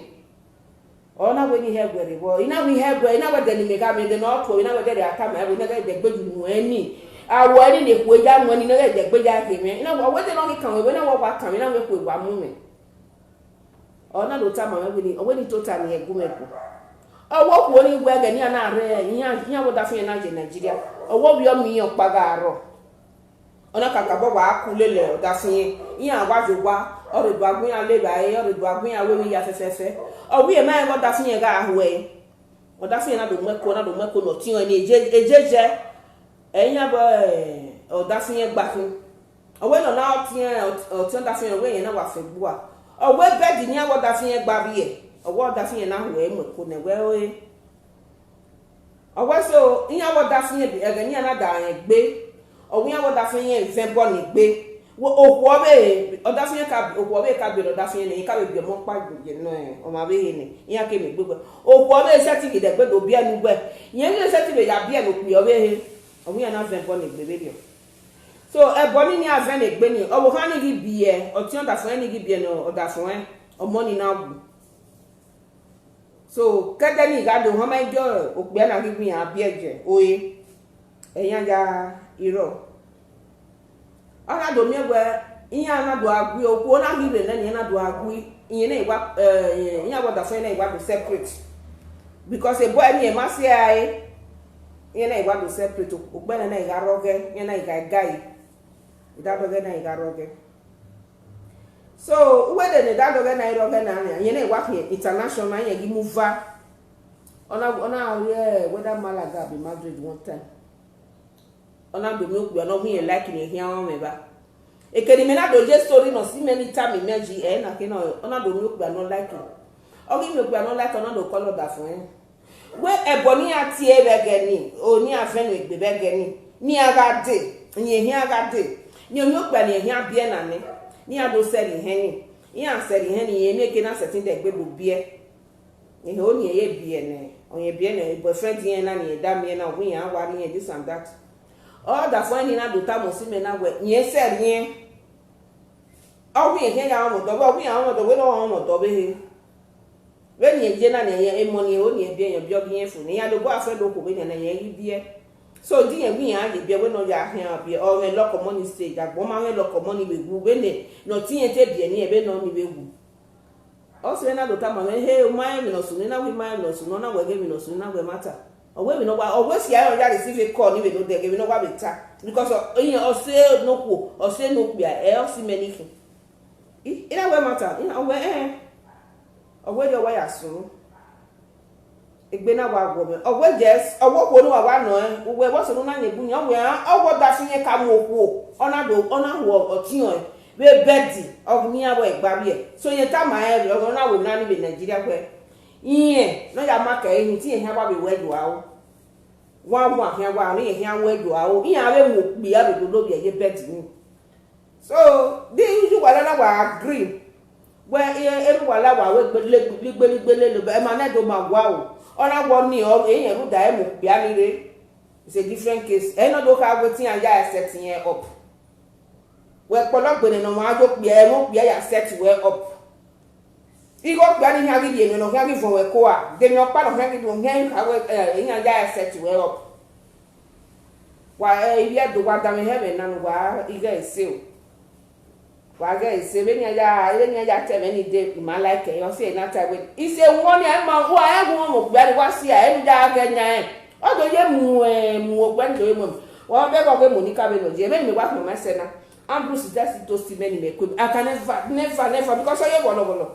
Ọ na wẹ ne I hẹ ẹguẹ rre vbọ, I na wẹ I hẹ ẹguẹ, I na wẹ ẹdẹ ne imẹ gha miẹn, ẹdẹ ne ọ tuẹ, I na wẹ ẹdẹ rẹ a tama ẹvbo, I na wẹ ẹdẹ gbe yi mu ẹn ni. A wẹ ẹre ne ekhue ya mu ẹn ni, I na wẹ ẹdẹ gbe ya rhie mwẹ. I na wẹ, ọ wẹ ẹdẹ ne ọ ghi kan mwẹ, wẹ na wẹ ọ wa kan mwẹ, I na wẹ ekhue wa mu mwẹ. Ọ na do tama mwẹ wẹẹ, ọ wẹ ne I tota ne irẹn gu mwẹ gu. Ọ wẹ okhuo ni wẹ ẹghẹ ne iran na rre, iran, iran vbe ọdafẹn na ye Nigeria. Ọ wẹ ovbi ọ miẹn ọkpa gha rrọọ. Ọ na kakabọ wa ku lele ọdafẹn, iran wa ye owa, ọ rhe do a gu iran le evbare, ọ rhe do a gu iran ru emwi hia fẹfẹfẹ. Ọ wẹ ma rẹn vbe ọdafẹn gha hu ẹre. Ọdafẹn na do mu ẹko, na do mu ẹko ne ọtiọnrẹn ni, eje, eje jẹ, ẹ iran vbe ọdafẹn gba khin. Ọ wẹ ne ọ na ọtiẹn, ọtiẹn ọdafẹn, ọ wẹ rẹn na wa fẹ gbua. Ọ wẹ bed ne iran vbe ọdafẹn gba vbiẹ, ọ wẹ ọdafẹn na hu ẹre mu ẹko nẹ wẹ ore. Ọ wẹ so, iran vbe ọdafẹn, ẹghẹ ne iran na da rẹn egbe, ọ wẹ iran vbe ọdafẹn vẹ ẹbọ ni egbe. Wo, okhuo ọvbehe, ọdafẹn ka, okhuo ọvbehe ka biẹ ne ọdafẹn nẹ, ka vbe biẹ ọmọ ọkpa ye ne ọmwa ọvbehe nẹ, iran ke miẹn egbe wẹ. Okhuo ọvbehe sẹtin ghi dẹ egbe do biẹ ne uwẹ, rẹn ghi sẹtin vbe ya biẹ ne okpia ọvbehe, ọ wẹ iran na vẹ ẹbọ ni egbe vberriọ. So, ẹbọ ni iran vẹ ne egbe ni, ọvbokhan ni ghi biẹ, ọtiẹn ọdafẹn ni ghi biẹ ne ọdafẹn, ọmọ ni na wu. So, ke ẹdẹ ni gha do họn ma gie okpia na ghi wẹ iran biẹ jẹ ore, ẹ iran ya rrọọ. Ọ na do miẹn wẹ iran na do a gu, okhuo na ghi rre nẹ, iran na do a gu, iran na i wa, eh, iran vbe ọdafẹn na i wa do separate. Because ebọ ẹre ni ma si ẹre, iran na i wa do separate, okpia na na i gha rre ọghẹ, iran na i gha gai, idadọghẹ na i gha rre ọghẹ. So, uwẹ de ne idadọghẹ na i rre ọghẹ na nian, iran na i wa khian international, iran ghi mu va. Ọ na, ọ na rrie whether Malaga be Madrid one time. Ọ na do miẹn okpia ne ọ wẹ irẹn like ne khian ọnrẹn evba. Eke ne imẹ na do ye story nọ, si mẹ ni tama imẹ yi, ẹ na ke nọ, ọ na do miẹn okpia ne ọ like. Ọ ghi miẹn okpia ne ọ like, ọ na do call ọdafẹn. Wẹ ẹbọ ne iran tie vbe ẹghẹ ni, o ne iran vẹ enu egbe vbe ẹghẹ ni, ne iran gha dee, rẹn ehia gha dee, ne ovbi okpia ne ehia biẹ na nẹ, ne iran do sẹrriọ ehẹn ni, iran sẹrriọ ehẹn ni, rẹn miẹn eke na sẹtin dẹ egbe do biẹ. Ehe, oni ẹre biẹ nẹ, ọ rẹn biẹ nẹ, boyfriend irẹn na ni rẹn da miẹn na, ọ wẹ iran wa rri irẹn, this and that. Ọdafẹn ni na do tama osimẹ na wẹ, rẹn sẹrriọ ehẹn. Ọ wẹ rẹn ehia ya rọnmwẹ ọdọ, ọ wẹ iran rọnmwẹ ọdọ, wẹ ne ọ rọnmwẹ ọdọ ọvbehe. Vbene irẹn ye na ni, emọ ni, oni ẹre biẹ, rẹn biẹ ọghe irẹn fo, ne iran do gu afẹ do khuo vbenian ne irẹn ghi biẹ. So, di irẹn wẹ iran ye biẹ, wẹ ne ọ ya khian biẹ, ọ mwẹ lọkọ ọmọ ni stage, agbọn ma mwẹ lọkọ ọmọ ni vbe wu, vbene ne ọtiẹn te biẹ ni, vbene ọ ni vbe wu. Ọ sẹ na do tama mwẹ, he, u ma rẹn emwi ne ọ sunu, na wẹ I ma rẹn emwi ne ọ sunu, ọ na wẹ ghe emwi ne ọ sunu, na wẹ ma ta. Ọ wẹ emwi ne ọ wa, ọ wẹ sia rẹn ọ ya receive call ni vbe ne odẹ ghe emwi ne ọ wa vbe ta. Because ọ, iran, ọ sẹ ne okhuo, ọ sẹ ne okpia, ẹ, ọ si mẹ ni khin. I, I na wẹ ma ta, I na wẹ, ẹn. Ọ wẹ rhie, ọ wa ya sunu. Egbe na wa wọ mwẹ. Ọ wẹ yes, ọ wẹ okhuo ne uwa wa nọ ẹn, uwẹ vbọ sunu na yin egbe uyẹn, ọ wẹ, ọ wẹ ọdafẹn ka mu okhuo, ọ na do, ọ na hu ọtiọnrẹn vbe bed, ọ ghi ne iran vbe ẹgba vbiẹ. So, irẹn tama rẹn, ọ na wẹ emwi na ni vbe Nigeria wẹ, irẹn ne ọ ya ma kẹ ẹre hin, te irẹn khian wa vbe wẹ ye aro. Wa wa khian wa, ne irẹn khian wẹ ye aro, iran vbe mu okpia vbe do lovbiẹ ye bed ni. So, de uyi uwa la na wa agree. Wẹ, e, erha uwa la wa wẹ gbe-, le-, ligbe, ligbe, lele, ẹmwa nẹ do ma wa o. Ọ na wọ ni, ọ, irẹn rhunmwuda ẹre mu okpia ni rre. It's a different case. Ẹ i nọ do kha wẹ te iran ya set irẹn up. Wẹ kpọlọ gbe nene ọmwa yo okpia, ẹmwẹ okpia ya set wẹ up. Igho okpia ni khian ghi rhie nẹ, ne ọ khian ghi vuọn wẹ koa. De emwi ọkpa ne ọ khian ghi vuọn, khian gha wẹ, eh, iran ya set wẹ up. Wa, eh, ivbi Ẹdo, wa danmwehọ ẹmwẹ na ne uwa ighẹ ese o. Wa ghẹ ese, vbene iran ya, vbene iran ya ta ẹmwẹ ni dee, I ma like ẹre, ọ si ẹre na ta wẹ, ise wọn ni, ẹ ma, wa ẹ gun ọmọ okpia ni, wa si ẹre, ẹ nu ya ghẹ yan ẹn. Ọ do ye mu, eh, mu okpia ni do ye mu. Wa vbe ẹghẹ ọ ghe mu ni ka vbe nọ ye, vbene mẹ wa khuọnmwi sẹ na. Ambrose just toast mẹ ni mẹ kue. I can never, never, never, because ọ ye vbọlọvbọlọ.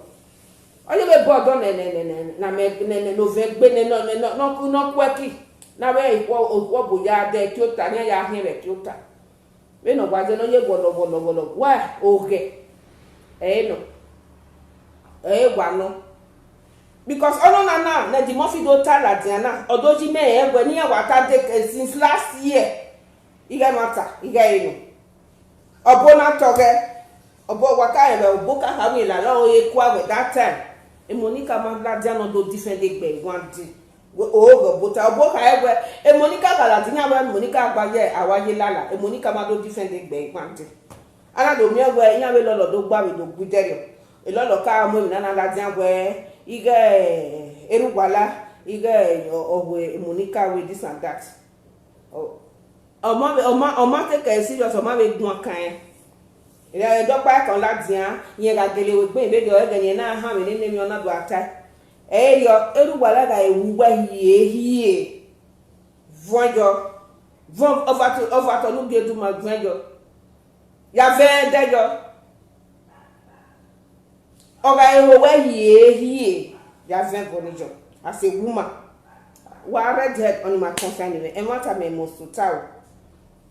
Ọ ye vbe bọ ọdọ nẹ, nẹ, nẹ, nẹ, na mẹ, nẹ, nẹ, ne ovẹn gbe nẹ, nọ, nọ, nọ, nọ, nọ kuẹki. Na vbe ikhuo, ikhuo bu ya dẹ ẹki ota, ne iran ya khian vbe ẹki ota. Vbene ọ wa ye ne ọ ye wọlọ wọlọ wọlọ, wa oghẹ ẹre nọ, ẹre wa nọ. Because ọnọna na ne Eddie Murphy do ta ladian na, ọ do yi mẹ rẹn wẹ ne iran wa ta dee since last year. Ighẹ ẹmwata, ighẹ ẹre nọ. Ọbo na tọghẹ, ọbo wa ka rẹn vbe ọbo ka kha win la lọre kua wẹ that time. Monica ma ladian ne ọ do defend egbe ẹre one day. Wẹ, o ghe ọbo ta, ọbo khare wẹ, Monica gha ladian iran wẹ Monica gba ye, a wa ye lala, Monica ma do defend egbe ẹre one day. A na do miẹn wẹ iran vbe lọlọ do gba vbe do gu idẹrriọ. Lọlọ ka mu emwi na na ladian wẹ, ighẹ Erhuwala, ighẹ ọ, ọ wẹ Monica wẹ this and that. Ọ, ọ ma vbe, ọ ma, ọ ma take ẹre serious, ọ ma vbe guan kan ẹn. Ẹdọkpa ẹkan ladian, rẹn gha gele wẹ egbe vberriọ, ẹghẹ ne irẹn na hanmwẹ nene emwi ọ na do a tae. Ẹre erriọ, Erhuwala gha ru uwẹ hie hie, vuọn yọ, vuọn ọvatọ, ọvatọ ne u gie du ma vuọn yọ, ya vẹ ẹdẹ yọ. Ọ gha re ho wẹ hie hie, ya vẹ ẹbọ ni yọ. As a woman, wa red head, ọni ma concern mwẹ, ẹmwata mẹ must to ta o.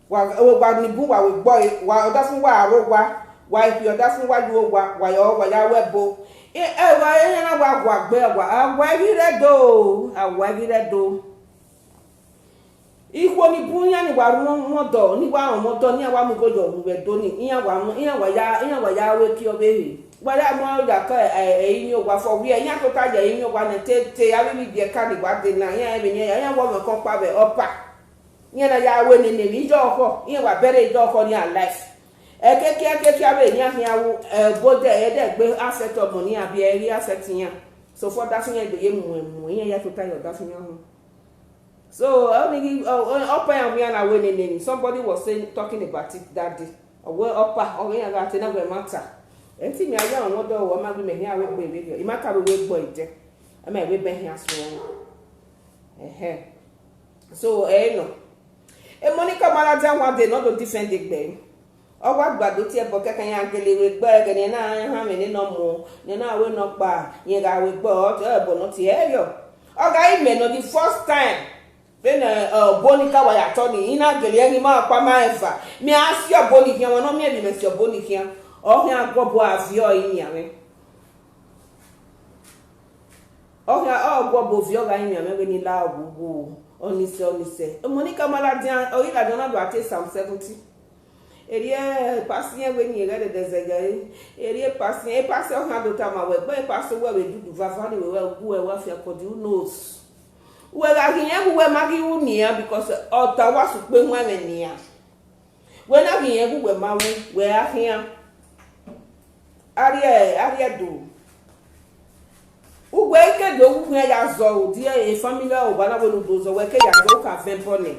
Wa, wa ni bun wa vbe gbe ọre, wa ọdafẹn wa aro owa, wa ikhuo ọdafẹn wa yu owa, wa ya, wa ya ru ẹbo. E, ẹ wa, iran na wa gua gbe, a wa, a wa ghi rre Ẹdo, a wa ghi rre Ẹdo. Ikhuo ni bun iran ni wa rhunmwuda, ni wa rọnmwẹ ọdọ, ne iran wa mu igho yọ ru vbe Ẹdo ni, iran wa mu, iran wa ya, iran wa ya ru eki ọvbehe. Wa ya mu aro ya ke, ẹ, ẹrinmwi owa fo, wẹ iran tota ye ẹrinmwi owa nẹ te, te avbe ivbi ẹka ni wa dee na, iran vbe ne iran, iran wa mwẹ ẹkẹn ọkpa vbe upper. Iran na ya ru nene emwi, iyọkhọ, iran wa bẹrẹ iyọkhọ ne iran life. Ẹkẹkẹ, ẹkẹkẹ avbe ne iran khian ru, ẹ, obodẹ, ẹdẹ gbe affect ọmọ ne iran biẹ, ẹ ghi affect iran. So far, ọdafẹn iran do ye mu ẹmwẹ, iran ya tota ye ọdafẹn iran họn. So, ọni ghi, ọ, ọ, upper iran wian na ru nene emwi. Somebody was saying, talking about it that day. Ọ wẹ upper, ọ wẹ iran gha te na wẹ ẹmwata. Ẹtin mẹ a ya rọnmwẹ ọdọ, ọ ma gbe mẹ khian ru egbe vberriọ. I ma ka ru egbe idẹ. Ẹ ma wẹ ebe khian suẹn. Ẹhẹn. So, ẹ nọ. E Monica ma ladian one day ne ọ do defend egbe ẹre. Ọ wa gba do tie ẹbọ kẹkan, iran gele ru egbe ẹghẹ ne iran na hanmwẹ nene ọmọ, ne iran na ru nọkpa, rẹn gha ru egbe, ọ tie ẹbọ ne ọ tie ẹre yọ. Ọ gha re imẹ nọ the first time. Vbene, ọ, Bonika wa ya tọ ni, I na gele ẹre ghi ma ọkpa ma eva. Mẹ a si ọbo ni khian, ọmwa ne ọ miẹn emwi mẹ si ọbo ni khian. Ọ khian gu ọbo a viọ rinmwian mwẹ. Ọ khian, ọ gu ọbo viọ gha rinmwian mwẹ vbene I la wu wu. Ọnise, ọnise. Monika ma ladian, ọ ghi ladian na do a tie Psalm seventy. Erriọ pastor iran wẹ ne irẹn ghẹ dẹdẹ zẹgẹ ẹre. Erriọ pastor iran, pastor ọ khian do tama wẹ, gbe pastor wẹ vbe dudu vava ni wẹ, wẹ gu wẹ wa fian kọdi, who knows? Wẹ gha ghi rẹn gu wẹ ma ghi ru nian, because ọ ta wa sẹ ukpe huẹn mwẹ nian. Wẹ na ghi rẹn gu wẹ ma ru, wẹ a khian. Arhiẹ, arhiẹ do. Uwẹ i ke do wu khian ya zọ ro, die family ọre uwa na wẹ ne u do zọ, wẹ ke ya zọ, u ka vẹ ẹbọ nẹ.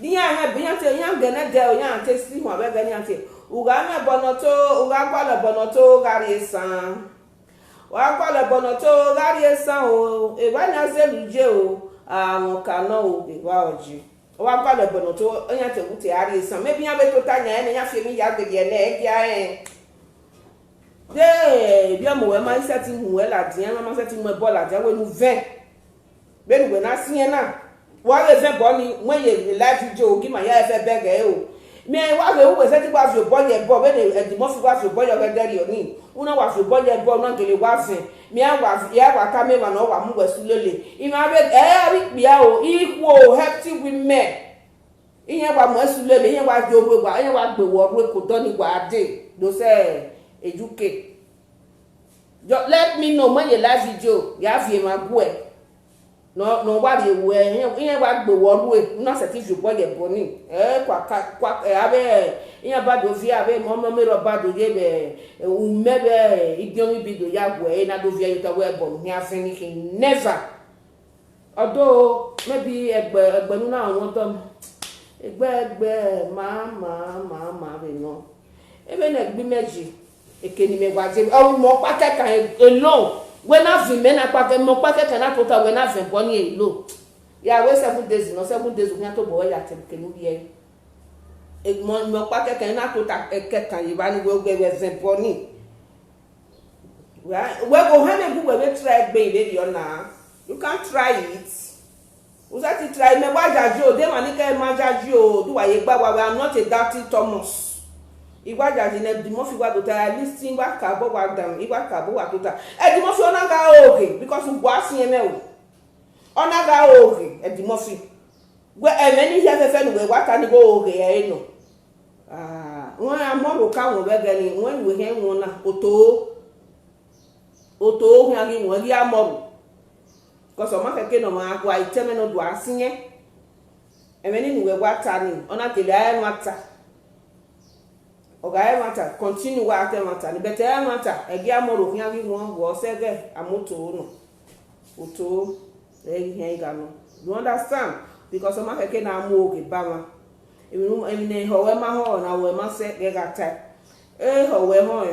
Di iran mwẹ ẹbọ, iran te, iran gẹnẹ dẹ, iran te si huan vbe ẹghẹ ne iran te. U gha mwẹ ẹbọ ne ọ to, u gha gualọ ẹbọ ne ọ to gha rrie esan. Wa gualọ ẹbọ ne ọ to gha rrie esan o, evba ne a zẹ ne u ye o, a mwẹ ọka nọ o, evba ọ ye. Ọ wa gualọ ẹbọ ne ọ to, iran te wu te a rrie esan. Maybe iran vbe tota yan ẹre ne iran fi emwi ya gbe ye ẹre, ẹ gia rẹn. De, biẹ ọmọ wẹ ma i sẹtin mu wẹ ladian, ma ma sẹtin mu ẹbọ ladian, wẹ ne u vẹ. Vbene uwẹ na siẹn na, wa vbe vẹ ẹbọ ni, wẹ ye live video, gi ma ya ẹfe bẹghe o. Mẹ wa vbe uwẹ sẹtin wa viọ obọ ye ẹbọ, vbene Eddie Murphy wa viọ obọ ye ọghẹdẹrriọ ni, u na wa viọ obọ ye ẹbọ, u na gele wa vẹ. Mẹ a wa, ya wa tama emwa ne ọ wa mu wẹ sẹ ulele. Emwa vbe, ẹ, avbe ikpia o, ikhuo, healthy women. Iran wa mu ẹse ulele, iran wa ye orhu wa, iran wa gbe wẹ orhu eko odọ ni wa dee do sẹ e U K. Just let me know, mẹ ye live video, ya viọ emwa guẹ. Ne ọ, ne ọ wa rrie ruẹ, iran, iran wa gbe wẹ orhu, u na sẹtin viọ obọ ye ẹbọ ni. Ẹ, kua ka, kua, ẹ, avbe, iran ba do viẹ, avbe ọmọ mẹ rọ ba do ye vbe, ẹ, umẹ vbe igiọnmwi bi do ya guẹ, ẹ na do viẹ ye otọ wẹ ẹbọ ne u khian vẹ ni khin. Never. Although, maybe ẹgbẹ, ẹgbẹ ne u na rọnmwẹ ọdọ mẹ. Egbe, egbe, ma, ma, ma, ma vbe nọ. Ebe ne ẹgbẹ mẹ ye, eke ne imẹ wa ye, ọ mẹ ọkpa kẹkan alone. Wẹ na vẹ imẹ na kpa kẹ, mẹ ọkpa kẹkan na tota, wẹ na vẹ ẹbọ ni alone. Ya wẹ seven days nọ, seven days u khian tobọ wẹ ya te eke ne u rrie. Mẹ, mẹ ọkpa kẹkan na tota, ẹkẹkan ye evba ni wẹ, wẹ, wẹ vẹ ẹbọ ni. Wẹ, wẹ ghe ohẹn ne gu wẹ vbe try egbe vberriọ na. You can try it. U sẹtin try, mẹ wa yayi o, de emwa ni kẹ ma yayi o, do uwa ye gba wa wẹ, I'm not a doubting Thomas. I wa yayi nẹ, Eddie Murphy wa do ta, I listen, I wa ka obọ wa dan, I wa ka obọ wa tota. Eddie Murphy, ọ na gha roro ghe, because uwa siẹn mwẹ o. Ọ na gha roro ghe, Eddie Murphy. Wẹ, ẹmwẹ ni hia fẹfẹ ne uwẹ wa ta ni gho roro ghe ẹre nọ. Ah, wẹ a mọ rho ka wọn vbe ẹghẹ ni, wẹ ne uwẹ khian wọn na, oto. Oto khian ghi wọn, ghi a mọ rho. Because ọ ma khẹke ne ọ ma gua itẹmwẹ ne ọ do a siẹn. Ẹmwẹ ni ne uwẹ wa ta ni, ọ na gele a ẹmwata. Ọ gha ẹmwata, continue wa ta ẹmwata ni, but ẹmwata, ẹgia mọ rho khian ghi wọn, wọ sẹ ẹghẹ a mu oto nọ. Oto, ẹ i ghi khian gha nọ. You understand? Because ọ ma khẹke ne a mu rho ghe ba mwa. Emwi ne, emwi ne ehọ ruẹ ma họn, ne a ruẹ ma sẹ, ghẹ gha tae. Ehọ ruẹ họn,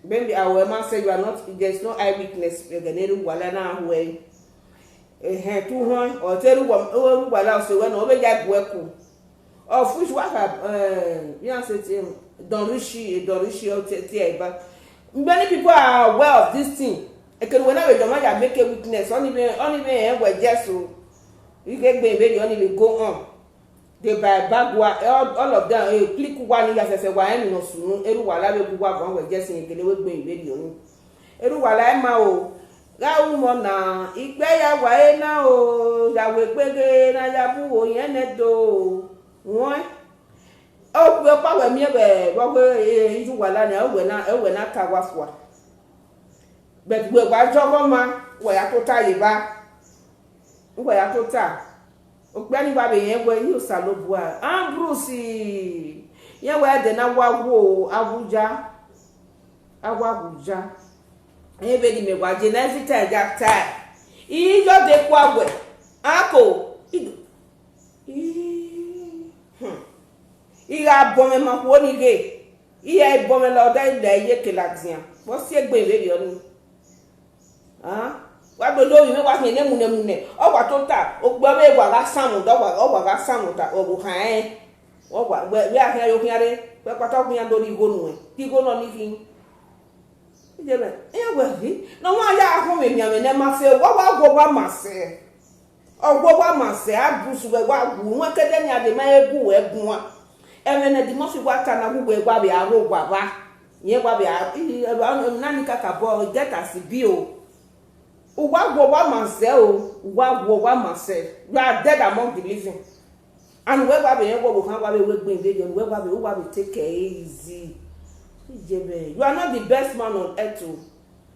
maybe a ruẹ ma sẹ, you are not, there is no eye witness, ẹghẹ ne erha uwa la na ruẹ. Ehẹn, te u họn, ọ te erha uwa, erha uwa la ọse wẹ nọ, ọ vbe ya guẹ ku. Of which wa kha, eh, iran sẹ tie, Don Richie, Don Richie, ọ tie, tie ẹre ba. Many people are aware of this thing. Ekene uwẹ na vbe jọ ma ya make a witness, ọni vbe, ọni vbe rẹn wẹ yes o. Ighe egbe vberriọ ni vbe go on. They by bagua, all, all of them, eh, click uwa ni ya fẹfẹ wa rẹn emwi ne ọ sunu, erha uwa la vbe gu uwa guan wẹ yes, rẹn gele wẹ egbe vberriọ ni. Erha uwa la ima o, gha ru mọ na, ikpẹ ya wa re na o, ya wẹ egbe ghe na ya bu uwo yẹn nẹ do. Wọn, okpia ọkpa wẹ miẹn vbe vbe ọghe, eh, erha uwa la nia, uwẹ na, uwẹ na ta wa fua. But wẹ wa jọghọ ma, wẹ ya tota ye evba. Uwẹ ya tota. Okpia ni wa vbe rẹn wẹ, iye Osanobua, Ambrose, rẹn wẹ ẹdẹ na wa wo Abuja, a wa Abuja. Rẹn vbene imẹ wa je na, every time ya tae, iyọ de kua wẹ, ako, I do, I, hmm. I gha bọ mwẹ ma khuo ni ghe, I gha bọ mwẹ la ọda, I la iyeke ladian, vbe ọ si egbe vberriọ ni. Ah, wa do lo ovbi mwẹ, wa khian ne munẹ munẹ, ọ wa tota, okpia ọvbehe wa gha sanmwẹ odẹ, ọ wa, ọ wa gha sanmwẹ odẹ, ọ vbe khan rẹn, ọ wa, wẹ, wẹ a khian yo khian rre, wẹ kpata ọ khian do rhie igho nuẹn, te igho nọ ni khin. Iye mwẹ, iran wẹ ghi, ne ọmwa ya khọn mwẹ emianmwẹ ne ma sẹ, wa wa gu owa ma sẹ. Ọ gu owa ma sẹ, Ambrose, wẹ wa gu, wẹ kẹdẹ ne a de ma he gu wẹ guan. Ẹmwẹ ne Eddie Murphy wa ta na, gu wẹ wa vbe aro owa vba. Rẹn wa vbe a, i, i, emwi na ni kakabọ, get as e be o. Uwa gu owa ma sẹ o, uwa gu owa ma sẹ. You are dead among the living. And wẹ wa vbe rẹn wẹ ọvbokhan wa vbe wẹ egbe vberriọ, wẹ wa vbe, uwa vbe take it easy. Iye mwẹ, you are not the best man on earth o.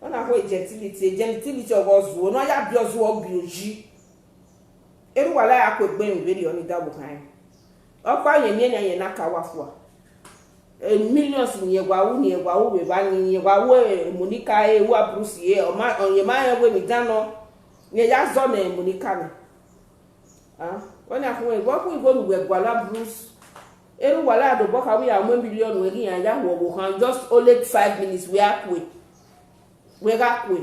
Ọna khu gentility, gentility ọghe ọ zuọ, ne ọ ya biẹ ọ zuọ, ọ biẹ oyi. Erha uwa la ya ku egbe emwi vberriọ ni da ọvbokhan rẹn. Ọkpa yẹn miẹn nian, yẹn na ka wa fua. Eh, millions ni rẹn wa ru, ni rẹn wa ru vbe evba ni, ni rẹn wa ru, eh, Monica re, ru Ambrose re, ọ ma, ọ, rẹn ma rẹn wẹ emwi dan nọ, rẹn ya zọ ne Monica nẹ. Ah, wẹ na khu, wẹ khu igho ne uwẹ gualọ Ambrose. Erha uwa la do bọ kha wẹ ya mu million wẹ ghi yan ya hu ọvbokhan, just only five minutes wẹ a kue. Wẹ gha kue.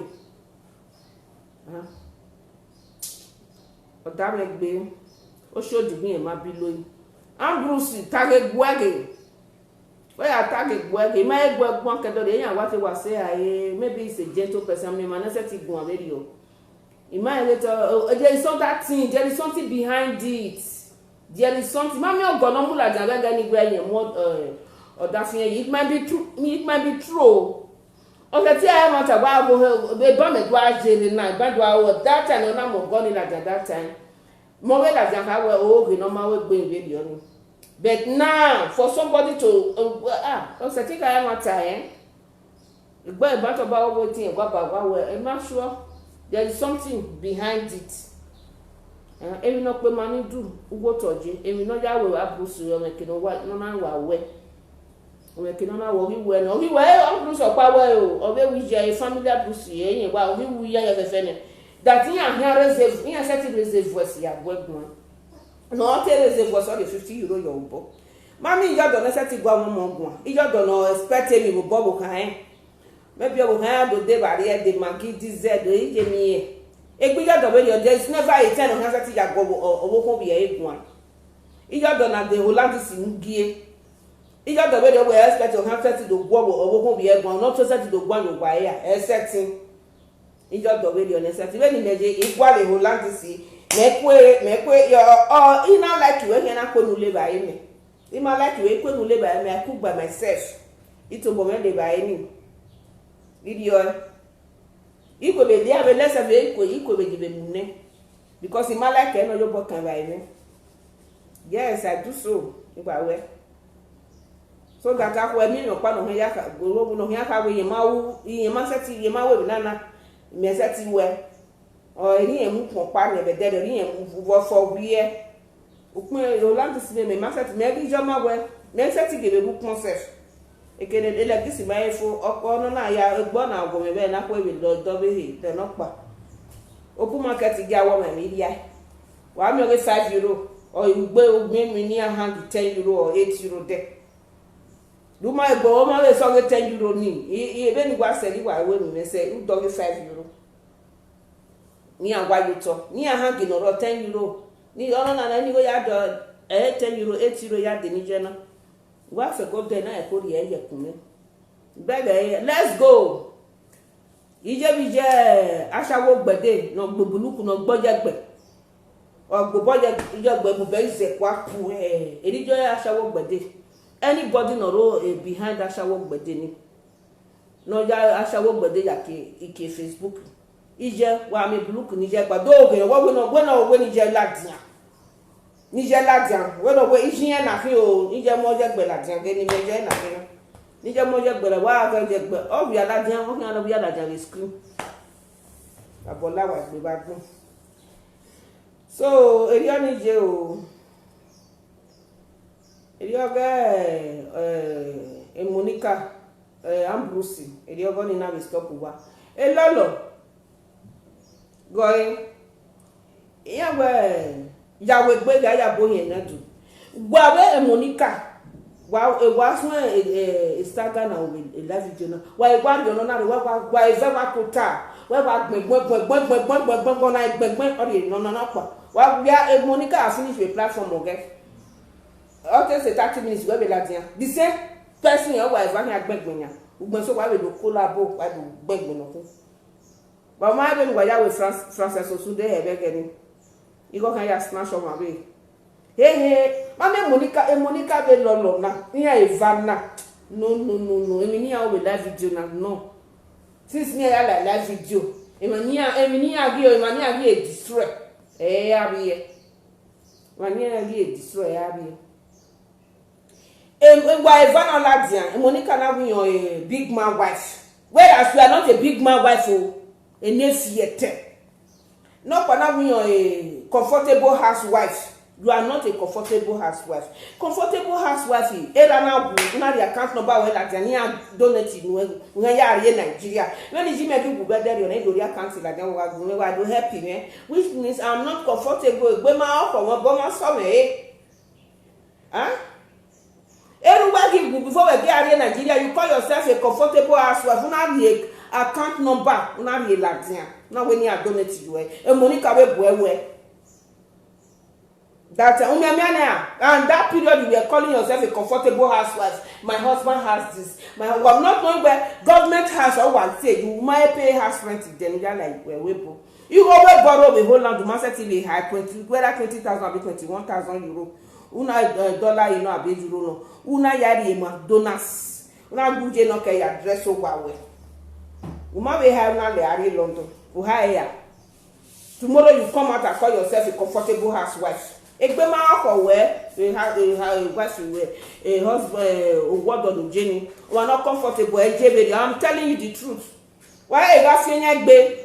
Ah. Ọ da mwẹ gbe, oshodi ugbẹn ma bi lo yi. Ambrose, ta ghe guẹ ghe. Wẹ ya ta ghe guẹ ghe, ma he guẹ guan kẹdọ rre, iran wa te wa sẹ a re, maybe he's a gentle person, ma ne sẹtin guan vberriọ. I ma rẹn ghe te, oh, there is some that thing, there is something behind it. There is something. Ma miẹn ọgọ ne ọ mu ladian vbe ẹghẹ ni wẹ yẹn mu, eh, ọdafian yi. It might be true. It might be true o. Ọ sẹtin ẹmwata wa vbe ebọ mẹ do a ye rre na, ebọ do a ru that time, ọ na mu ọgọ ni ladian that time. Mẹ ọ vbe ladian kha wẹ, o, ghe ne ọ ma ru egbe vberriọ ni. But now, for somebody to, uh, ah, ọ sẹtin gha ẹmwata, eh? Egbe, ebọ tobọ aro wẹ te rẹn guaba wa wẹ, I ma sure there is something behind it. Eh, emwi ne ọ kpe ma ni do, uwu otọ ye, emwi ne ọ ya ru Ambrose, ọmwẹ eke ne ọ wa, ne ọ na wa wẹ. Ọmwẹ eke ne ọ na wẹ, ọ ghi wẹ nẹ, ọ ghi wẹ, eh, Ambrose ọkpa wẹ o, ọ vbe ru iye, family Ambrose, eh, rẹn wa, ọ ghi ru iye fẹfẹ nẹ. That iran khian raise a, iran sẹtin raise a voice ya guẹ guan. Ne ọ te raise a voice, ọ rhie fifty euro ye obọ. Ma miẹn iyọdọ ne sẹtin gua mwẹ ọmọ guan, iyọdọ ne ọ expect emwi vbe obọ ọvbokhan rẹn. Maybe ọvbokhan iran do de vbe arriẹ, de Maggi, D Z, do ye miẹn. Egbe iyọdọ vberriọ, there is never a time ne ọ khian sẹtin ya gu ọvbokhan ovbi ẹre guan. Iyọdọ na de Holland si ne u gie. Iyọdọ vberriọ, wẹ expect ọ khian sẹtin do gu ọvbokhan ovbi ẹre guan, ọ no sẹtin do guan ye owa ẹre ra, ẹ sẹtin. Iyọdọ vberriọ ne sẹtin, vbene imẹ ye, I gualọ Holland si, Mẹ kue, mẹ kue, ọ, ọ, I na like wẹ khian na kue ne u le evbare mẹ. I ma like wẹ I kue ne u le evbare mẹ, I cook by myself. I tobọ mwẹ le evbare ni. I rriọ ẹe. I kue vbe dia vbe lẹsẹ vbe I kue, I kue vbe gi vbe mu nẹ. Because I ma like ẹre ne ọ ya obọ kan evbare mwẹ. Yes, I do so. Igba wẹ. So that akhuẹ miẹn emwi ọkpa ne ọ khian ya kha, ne ọ khian kha wẹ, irẹn ma ru, irẹn ma sẹtin, irẹn ma ru emwi nana, mẹ sẹtin wẹ. Ọ, erriọ irẹn mu ukpọn ọkpa nẹ, vbe ẹdẹrriọ erriọ irẹn mu vwọ fọ wiẹ. Ukpọn Holland si mẹ, mẹ ma sẹtin, mẹ ghi yọ ma wẹ, mẹ sẹtin ghe vbe ru ukpọn sef. Ekene Holland si ma he fo, ọkpọ nọ na ya egbe ọna ọgọmwẹ vbe na khuẹ vbe dọ, dọ vbe he, dẹ nọkpa. Open market gi awọ mwẹ vbe rria. Wa miẹn ọghe five euro, ọ, ugbe, ugbe emwi ne iran hang ten euro or eight euro dẹ. De u ma egbe, ọ ma vbe sẹ ọghe ten euro ni, i, i, vbene I wa sẹ, ne I wa ru emwi mwẹ sẹ, u dọ ọghe five euro. Ne iran wa ye otọ, ne iran hang ne ọ rrọọ ten euro. Ni ọnọna na, ni igho ya dọ, eh, ten euro, eight euro ya dee ne iye na. Wa fẹko dẹ na, ẹko rhie ye ẹkun mwẹ. Bẹghe, let's go. Iye vbe iye ashawo gbẹdẹ ne ọ gbe buluku ne ọ gbe ọyẹgbẹ. Ọ gbe obọ ye, ye gbe bubẹ izẹ kua ku, eh, erriọ iye ashawo gbẹdẹ. Anybody ne ọ rre, eh, behind ashawo gbẹdẹ ni, ne ọ ya ashawo gbẹdẹ ya ke, ke Facebook. Iye, wa miẹn buluku ne iye gba do ghe, wa wẹ nọ, wẹ nọ, wẹ ne iye ladian. Ne iye ladian, wẹ nọ, wẹ iye na khin o, ne iye mu ọyẹgbẹ ladian, ghe ne imẹ iye na khin na. Ne iye mu ọyẹgbẹ la, wa ghe ọyẹgbẹ, ọ vbe a ladian, ọ khian ne ọ vbe a ladian vbe screen. Abọ la wa gbe vbe agbọn. So, erriọ ni ye o. Erriọ ọghe, eh, Monica, eh, Ambrose, erriọ ọghe ọnii na vbe stop uwa. Elọlọ, gọe, iran wẹ, ya wẹ egbe gha ya bu ohiẹn na do. Wa vbe Monica, wa, wa suẹn, eh, eh, Instagram na vbe live video na. Wa, wa rhie ọnọna rre, wa, wa, wa eva wa tota. Wa, wa gbẹn, gbẹn, gbẹn, na gbẹn, gbẹn, ọ rhie nọ, nọ, nọkpa. Wa, wia, eh, Monica a finish vbe platform ọghẹ. Ọ te say thirty minutes wẹ vbe ladian. The same person ọ wa eva khian gbẹngbẹn yan. Ugbẹn so wa vbe do collabo, wa do gbẹngbẹn nọ khin. Wa ma vbe ne uwa ya wẹ France, Francis Osunde hẹ vbe ẹghẹ ni. Igho khian ya snatch ọmwa vbe. He he, ma miẹn Monica, e Monica vbe lọlọ na, iran eva na. No, no, no, no. Emwi ne iran ru vbe live video na, no. Since me ya la live video, emwa ne iran, emwi ne iran ghi, emwa ne iran ghi destroy, ẹ ya vbiẹ. Emwa ne iran ghi destroy, ẹ ya vbiẹ. Em, wa eva na ladian, Monica na wiyọn, eh, big man wife. Whereas you are not a big man wife o, ene fiẹtẹ. Nọkpa na wiyọn a comfortable housewife. You are not a comfortable housewife. Comfortable housewife, erha na wu, u na rhie account number wẹ ladian, ne iran donate nuẹn, u ya rrie Nigeria. Vbene iye mẹ ghi wu vbe ẹdẹrriọ na, I do rhie account ladian, wa gu mwẹ, wa do help mwẹ. Which means I'm not comfortable. Egbe ma ọkhọ mwẹ, obọ ma sọ mwẹ re. Huh? Erha uwa ghi wu before wẹ ghi a rrie Nigeria, you call yourself a comfortable housewife, u na rhie account number, u na rhie ladian, u na wẹ ne iran donate you, eh, Monica vbe bu ẹre wẹ. That, uh, umianmian na, and that period you were calling yourself a comfortable housewife. My husband has this. My, we have not known where government house or one say you might pay house rent, then you are like, well, we bo. You go we borrow the whole land, the market be high, twenty, whether twenty thousand or twenty-one thousand euro. Una, uh, dollar, you know, abi euro no. Una ya rhie McDonald's. Una guje no ke ya dress so well. Uma be high, una le are London. U high here. Tomorrow you come out and call yourself a comfortable housewife. Egbe ma khọ wẹ, a ha-, a ha-, a wife wẹ, a husband, eh, owọdọ ne Jenny. You are not comfortable, eh, Jebede. I'm telling you the truth. Why you got feeling egbe?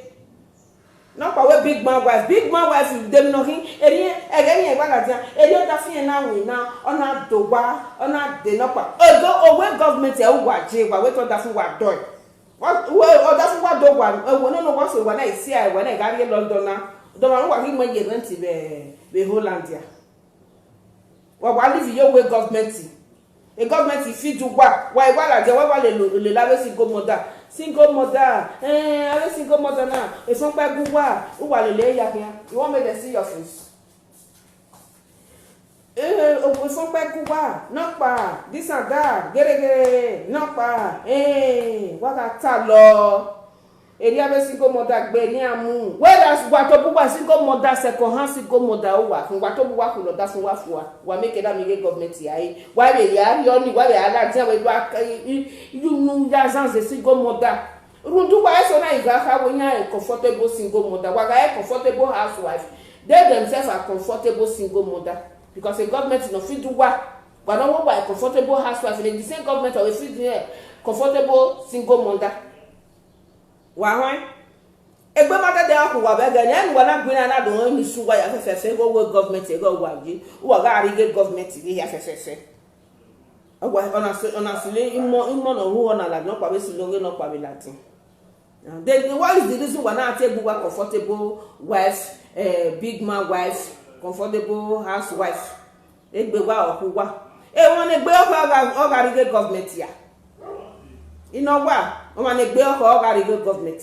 Not for a big man wife. Big man wife, you dem no him. Eri, eri, eri, eri, eri, that thing na win na. Ona do wa, ona de no pa. Odo, owe government e wa je, wa we to that thing wa do. Wa, we, ọ da fun wa do wa, eh, we no know what we wa na isi a, we na gari London na. Do ma wa ghi mu ye rent vbe, vbe Holland ya. Wa, wa live ye we government. E government feed you wa, wa, wa la je, wa, wa le lo, le la we single mother. Single mother, eh, a we single mother na. E fun pa gu wa, u wa le le ya khian. You want make them see your face? Eh, o, o fun pa gu wa, nọkpa, this and that, ghereghere, nọkpa, eh, wa gha ta lọ. Erriọ avbe single mother gbe erriọ iran mu. Whereas wa tobọ uwa single mother, second hand single mother uwa khin, wa tobọ uwa khulo ọdafẹn uwa fua, wa miẹn ke da miẹn ighe government ya re, wa vbe ya rhie ọnii, wa vbe ya ladian, wa do a ka i, i, unu ya zanzẹ single mother. Rhunmwuda uwa eso na i gha kha wẹ iran comfortable single mother, wa gha re comfortable housewife, they themselves are comfortable single mother, because a government nọ feed uwa, wa nọ wẹ uwa a comfortable housewife, and the same government ọ vbe feed iran comfortable single mother. Wa họn, egbe ma dẹdẹ ọ khu uwa vbe ẹghẹ ne uwa na gbe iran na do rẹn ni sẹ uwa ya fẹfẹfẹ, ighe uwa government ẹghẹ uwa ye, uwa gha rhie ighe government vbe hia fẹfẹfẹ. Uwa, ọna si, ọna silo imọ, imọ ne ọ ru ọna ladian, ọkpa vbe silo ighe ne ọkpa vbe ladian. Then what is the reason why na te gbe uwa comfortable wife, eh, big man wife, comfortable housewife? Egbe uwa ọ khu uwa. Emwa ne egbe ọkhọ ọ gha, ọ gha rhie ighe government ya. I nọ wa, ọmwa ne egbe ọkhọ ọ gha rhie ighe government.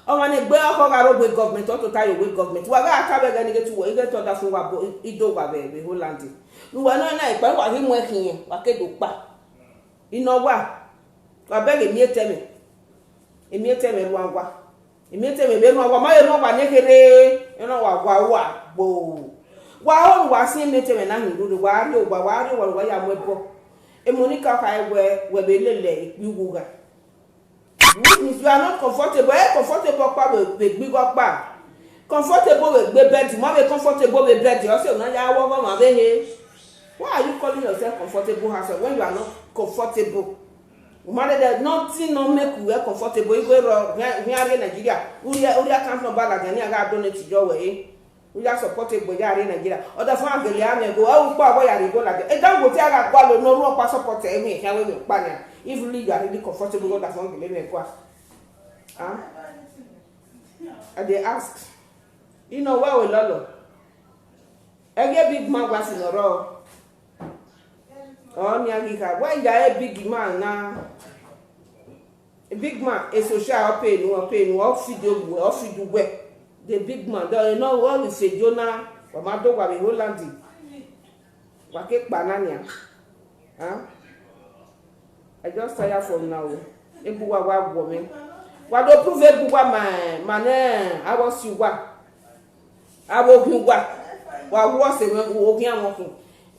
Ọmwa ne egbe ọkhọ ọ gha rre ogbe government, ọ tota ye ogbe government. Wa gha ta vbe ẹghẹ ne ighe te uwa, ighe te ọdafẹn uwa bo, i do uwa vbe, vbe Holland. Ne uwa nọ na ikpa, wa ghi mu ẹn khian, wa ke do kpa. I nọ wa, wa bẹghe emiẹtẹn mwẹ, emiẹtẹn mwẹ rua wa. Emiẹtẹn mwẹ vbe rua wa, ma vbe rua wa ne kherhe, erhan wa wa wa gbo. Wa ho ne uwa siẹn emiẹtẹn mwẹ na hin rhurhu, wa rrie owa, wa rrie owa, wa ya mu ẹbọ. Emonika kha wẹ, wẹ vbe lele ikpia uwu gha. Which means you are not comfortable. Ẹ comfortable ọkpa vbe, vbe gbe igho ọkpa. Comfortable vbe gbe bed, ma vbe comfortable vbe bed, ọ sẹ na ya wọ ọghọmwa vbe he. Why are you calling yourself comfortable housewife when you are not comfortable? Umarede, nothing no make you well comfortable. Igho rrọọ, wian, wian rrie Nigeria, u rhie, u rhie account number ladian, ne iran gha donate yọ wẹ re. U ya support egbe ya rrie Nigeria. Ọdafẹn gele a mwẹ go, ẹ ukpa ọghe ya rhie igho ladian. E Dangote a gha gualọ ne ọ rhie ọkpa support ẹmwẹ, khian wẹ mwẹ ọkpa nian. If really you are really comfortable, ọdafẹn gele mwẹ gua. Huh? I dey ask. You know where we lolo. Ẹghe big man wa si nọ rrọọ. Ọ nian ghi kha, wẹ ya e big man na. Big man, e social ọ pay nu, ọ pay nu, ọ feed uwẹ, ọ feed uwẹ. The big man, dọ nọ ọ ghi feed na, wa ma do wa vbe Holland. Wa ke kpa na nian. Huh? I just tire from now. Egbe uwa wa guọ mwẹ. Wa do prove egbe uwa ma, ma ne avbe ọse uwa. Avbe okhian uwa, wa wu ọse mwẹ, okhian mwẹ okhian.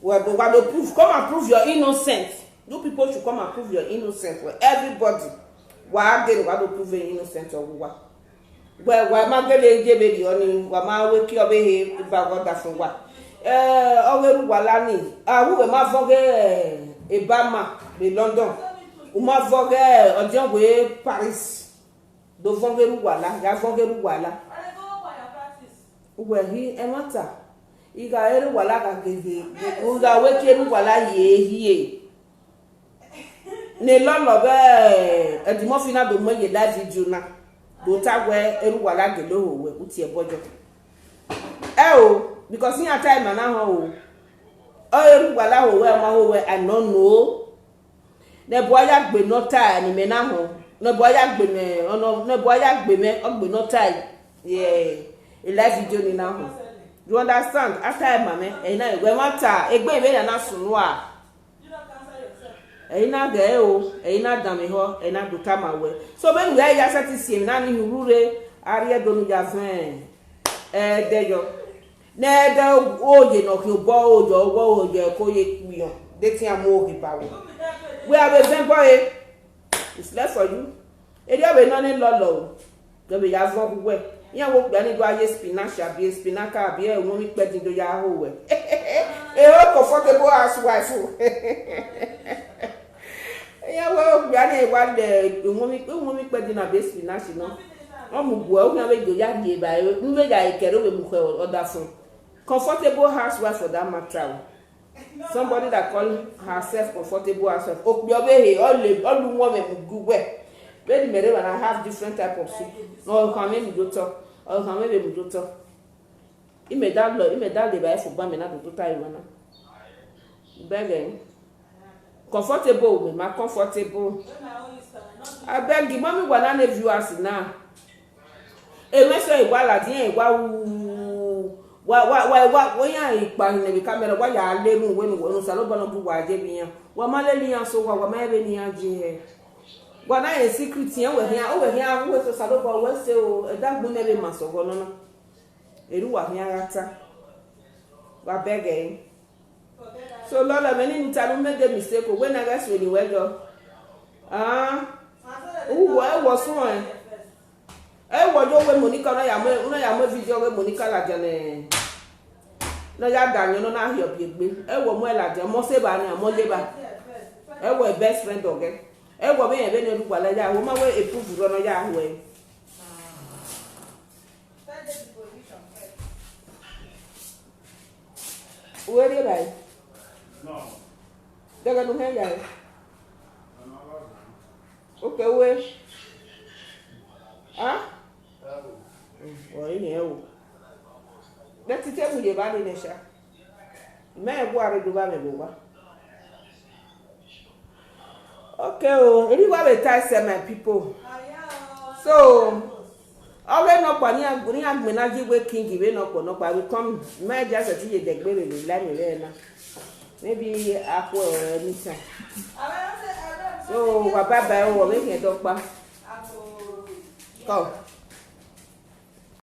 Wa do, wa do prove, come and prove your innocence. You people should come and prove your innocence for everybody. Wa gele, wa do prove innocent ọghe uwa. Wẹ, wa ma gele ye vberriọ ni, wa ma wẹ ke ọvbehe ba ọdafẹn uwa. Eh, ọghe erha uwa la ni, a wu wẹ ma vọn ghe, eh, Obama vbe London. U ma vọn ghe, eh, ọdiọn wẹ Paris. Do vọn ghe erha uwa la, ya vọn ghe erha uwa la. Uwẹ hi ẹmwata, I gha re erha uwa la gha gele, u gha wẹ ke erha uwa la ye ehie. Ne lọlọ vbe Eddy Murphy na do mu ye live video na, do ta wẹ erha uwa la gele ho wẹ, u tie ẹbọ yọ. Ẹ o, because iran ta ima na họn o. Ọ erha uwa la ho wẹ, ọ ma ho wẹ, I no know. Ne ẹbua ya gbe ne ọ ta ne imẹ na họn, ne ẹbua ya gbe mẹ, ọ nọ, ne ẹbua ya gbe mẹ, ọ gbe ne ọ ta ye live video ni na họn. You understand? After ẹ ma mẹ, ẹ̀yin na wẹ ma ta, egbe vbe na na sunu a. Ẹ̀yin na gẹ o, ẹ̀yin na danmwehọ, ẹ̀yin na do tama wẹ. So vbene uwẹ ya sẹtin si emwi na ni hin urhu rre, a rhie ẹdẹ unu ya vẹn ẹdẹ yọ. Ne ẹdẹ oye ne ọ khian obọ oye, ọwọ oye, ko ye kpiọn, de tian mu oghi ba wẹ. Wẹ a vbe zẹ ẹbọ re, it's left for you. Erriọ vbe nọ ne lọlọ o, de vbe ya vọn uwẹ. Iran wo okpia ni do a ye spinach abi spinaka abi ẹmwẹ ikpẹdin do ya ho wẹ. Ero comfortable housewife o. Iran wo okpia ni wa le ẹmwẹ, ẹmwẹ ikpẹdin na be spinach nọ. Ọ mu guẹ, okhian vbe do ya rhie ba, ne u vbe ya kẹre ovbe mu khẹ ọdafẹn. Comfortable housewife for that matter o. Somebody that call herself comfortable housewife. Okpia ọvbehe, ọ le, ọ lu wọn mwẹ mu gu wẹ. Vbene mẹ rre evba na have different type of soup. Ọ khan mwẹ mu do tọ. Ọ khan mwẹ vbe mu do tọ. Imẹ da lọ, imẹ da le evba ẹfo gba mẹ na do tota evba na. Bẹghe. Comfortable, we ma comfortable. Abeg, the mommy wa na ne viewers na. Emẹ sẹ wa ladian wa wu, wa, wa, wa, wa, wa iran ikpa hin vbe camera, wa ya le ru wẹ ne Osanobua nọ bu wa ye vbe iran. Wa ma lele iran so wa, wa ma vbe ne iran je hẹ. Wa na rẹn secret, irẹn wẹ khian, wẹ khian, wẹ sẹ Osanobua wẹ sẹ o, ẹdẹ agbọn nẹ vbe ma sẹ ọghọ nọ na. Erha uwa khian gha ta, wa bẹghe ẹre. So lọlọ, ẹmwẹ ne I ta ne u made mistake o, wẹ na ghẹ suẹn ne wẹ yọ. Ah, uwẹ, ẹwẹ ọ suẹn. Ẹwẹ ọ yo wẹ Monica, u na ya mu, u na ya mu video ọghe Monica ladian nẹ, ne ọ ya da ayọn ne ọ na hiẹ ọbiegbe. Ẹwẹ ọ mu ẹre ladian, ọmọ sẹ evba nian, ọmọ ye evba. Ẹwẹ best friend ọghẹ. Ẹwẹ vbe irẹn vbene ọ rre uwa la ya hu, ọ ma wẹ epuvu rrọọ ne ọ ya hu ẹre. U vbe rri evbare? Dẹghẹ ne u hẹn ya re. Okẹ, uwẹ. A? Ọ i hẹn o. Bẹtẹ I te mu ye evba nene sha. Mẹ rẹn gu a rre do vba mwẹ vbe owa. Okay o, erha uwa vbe tae sẹ, my people. So, ọghe nọkpa ne iran, ne iran gbẹn na ye iwe king vbe nọkpa nọkpa, vbe come, ma just sẹtin ye dẹgbe vbe vbe la mwẹ vbe na. Maybe akhuẹ or anytime. So, wa bye bye o, ọ vbe khian dọkpa. Come.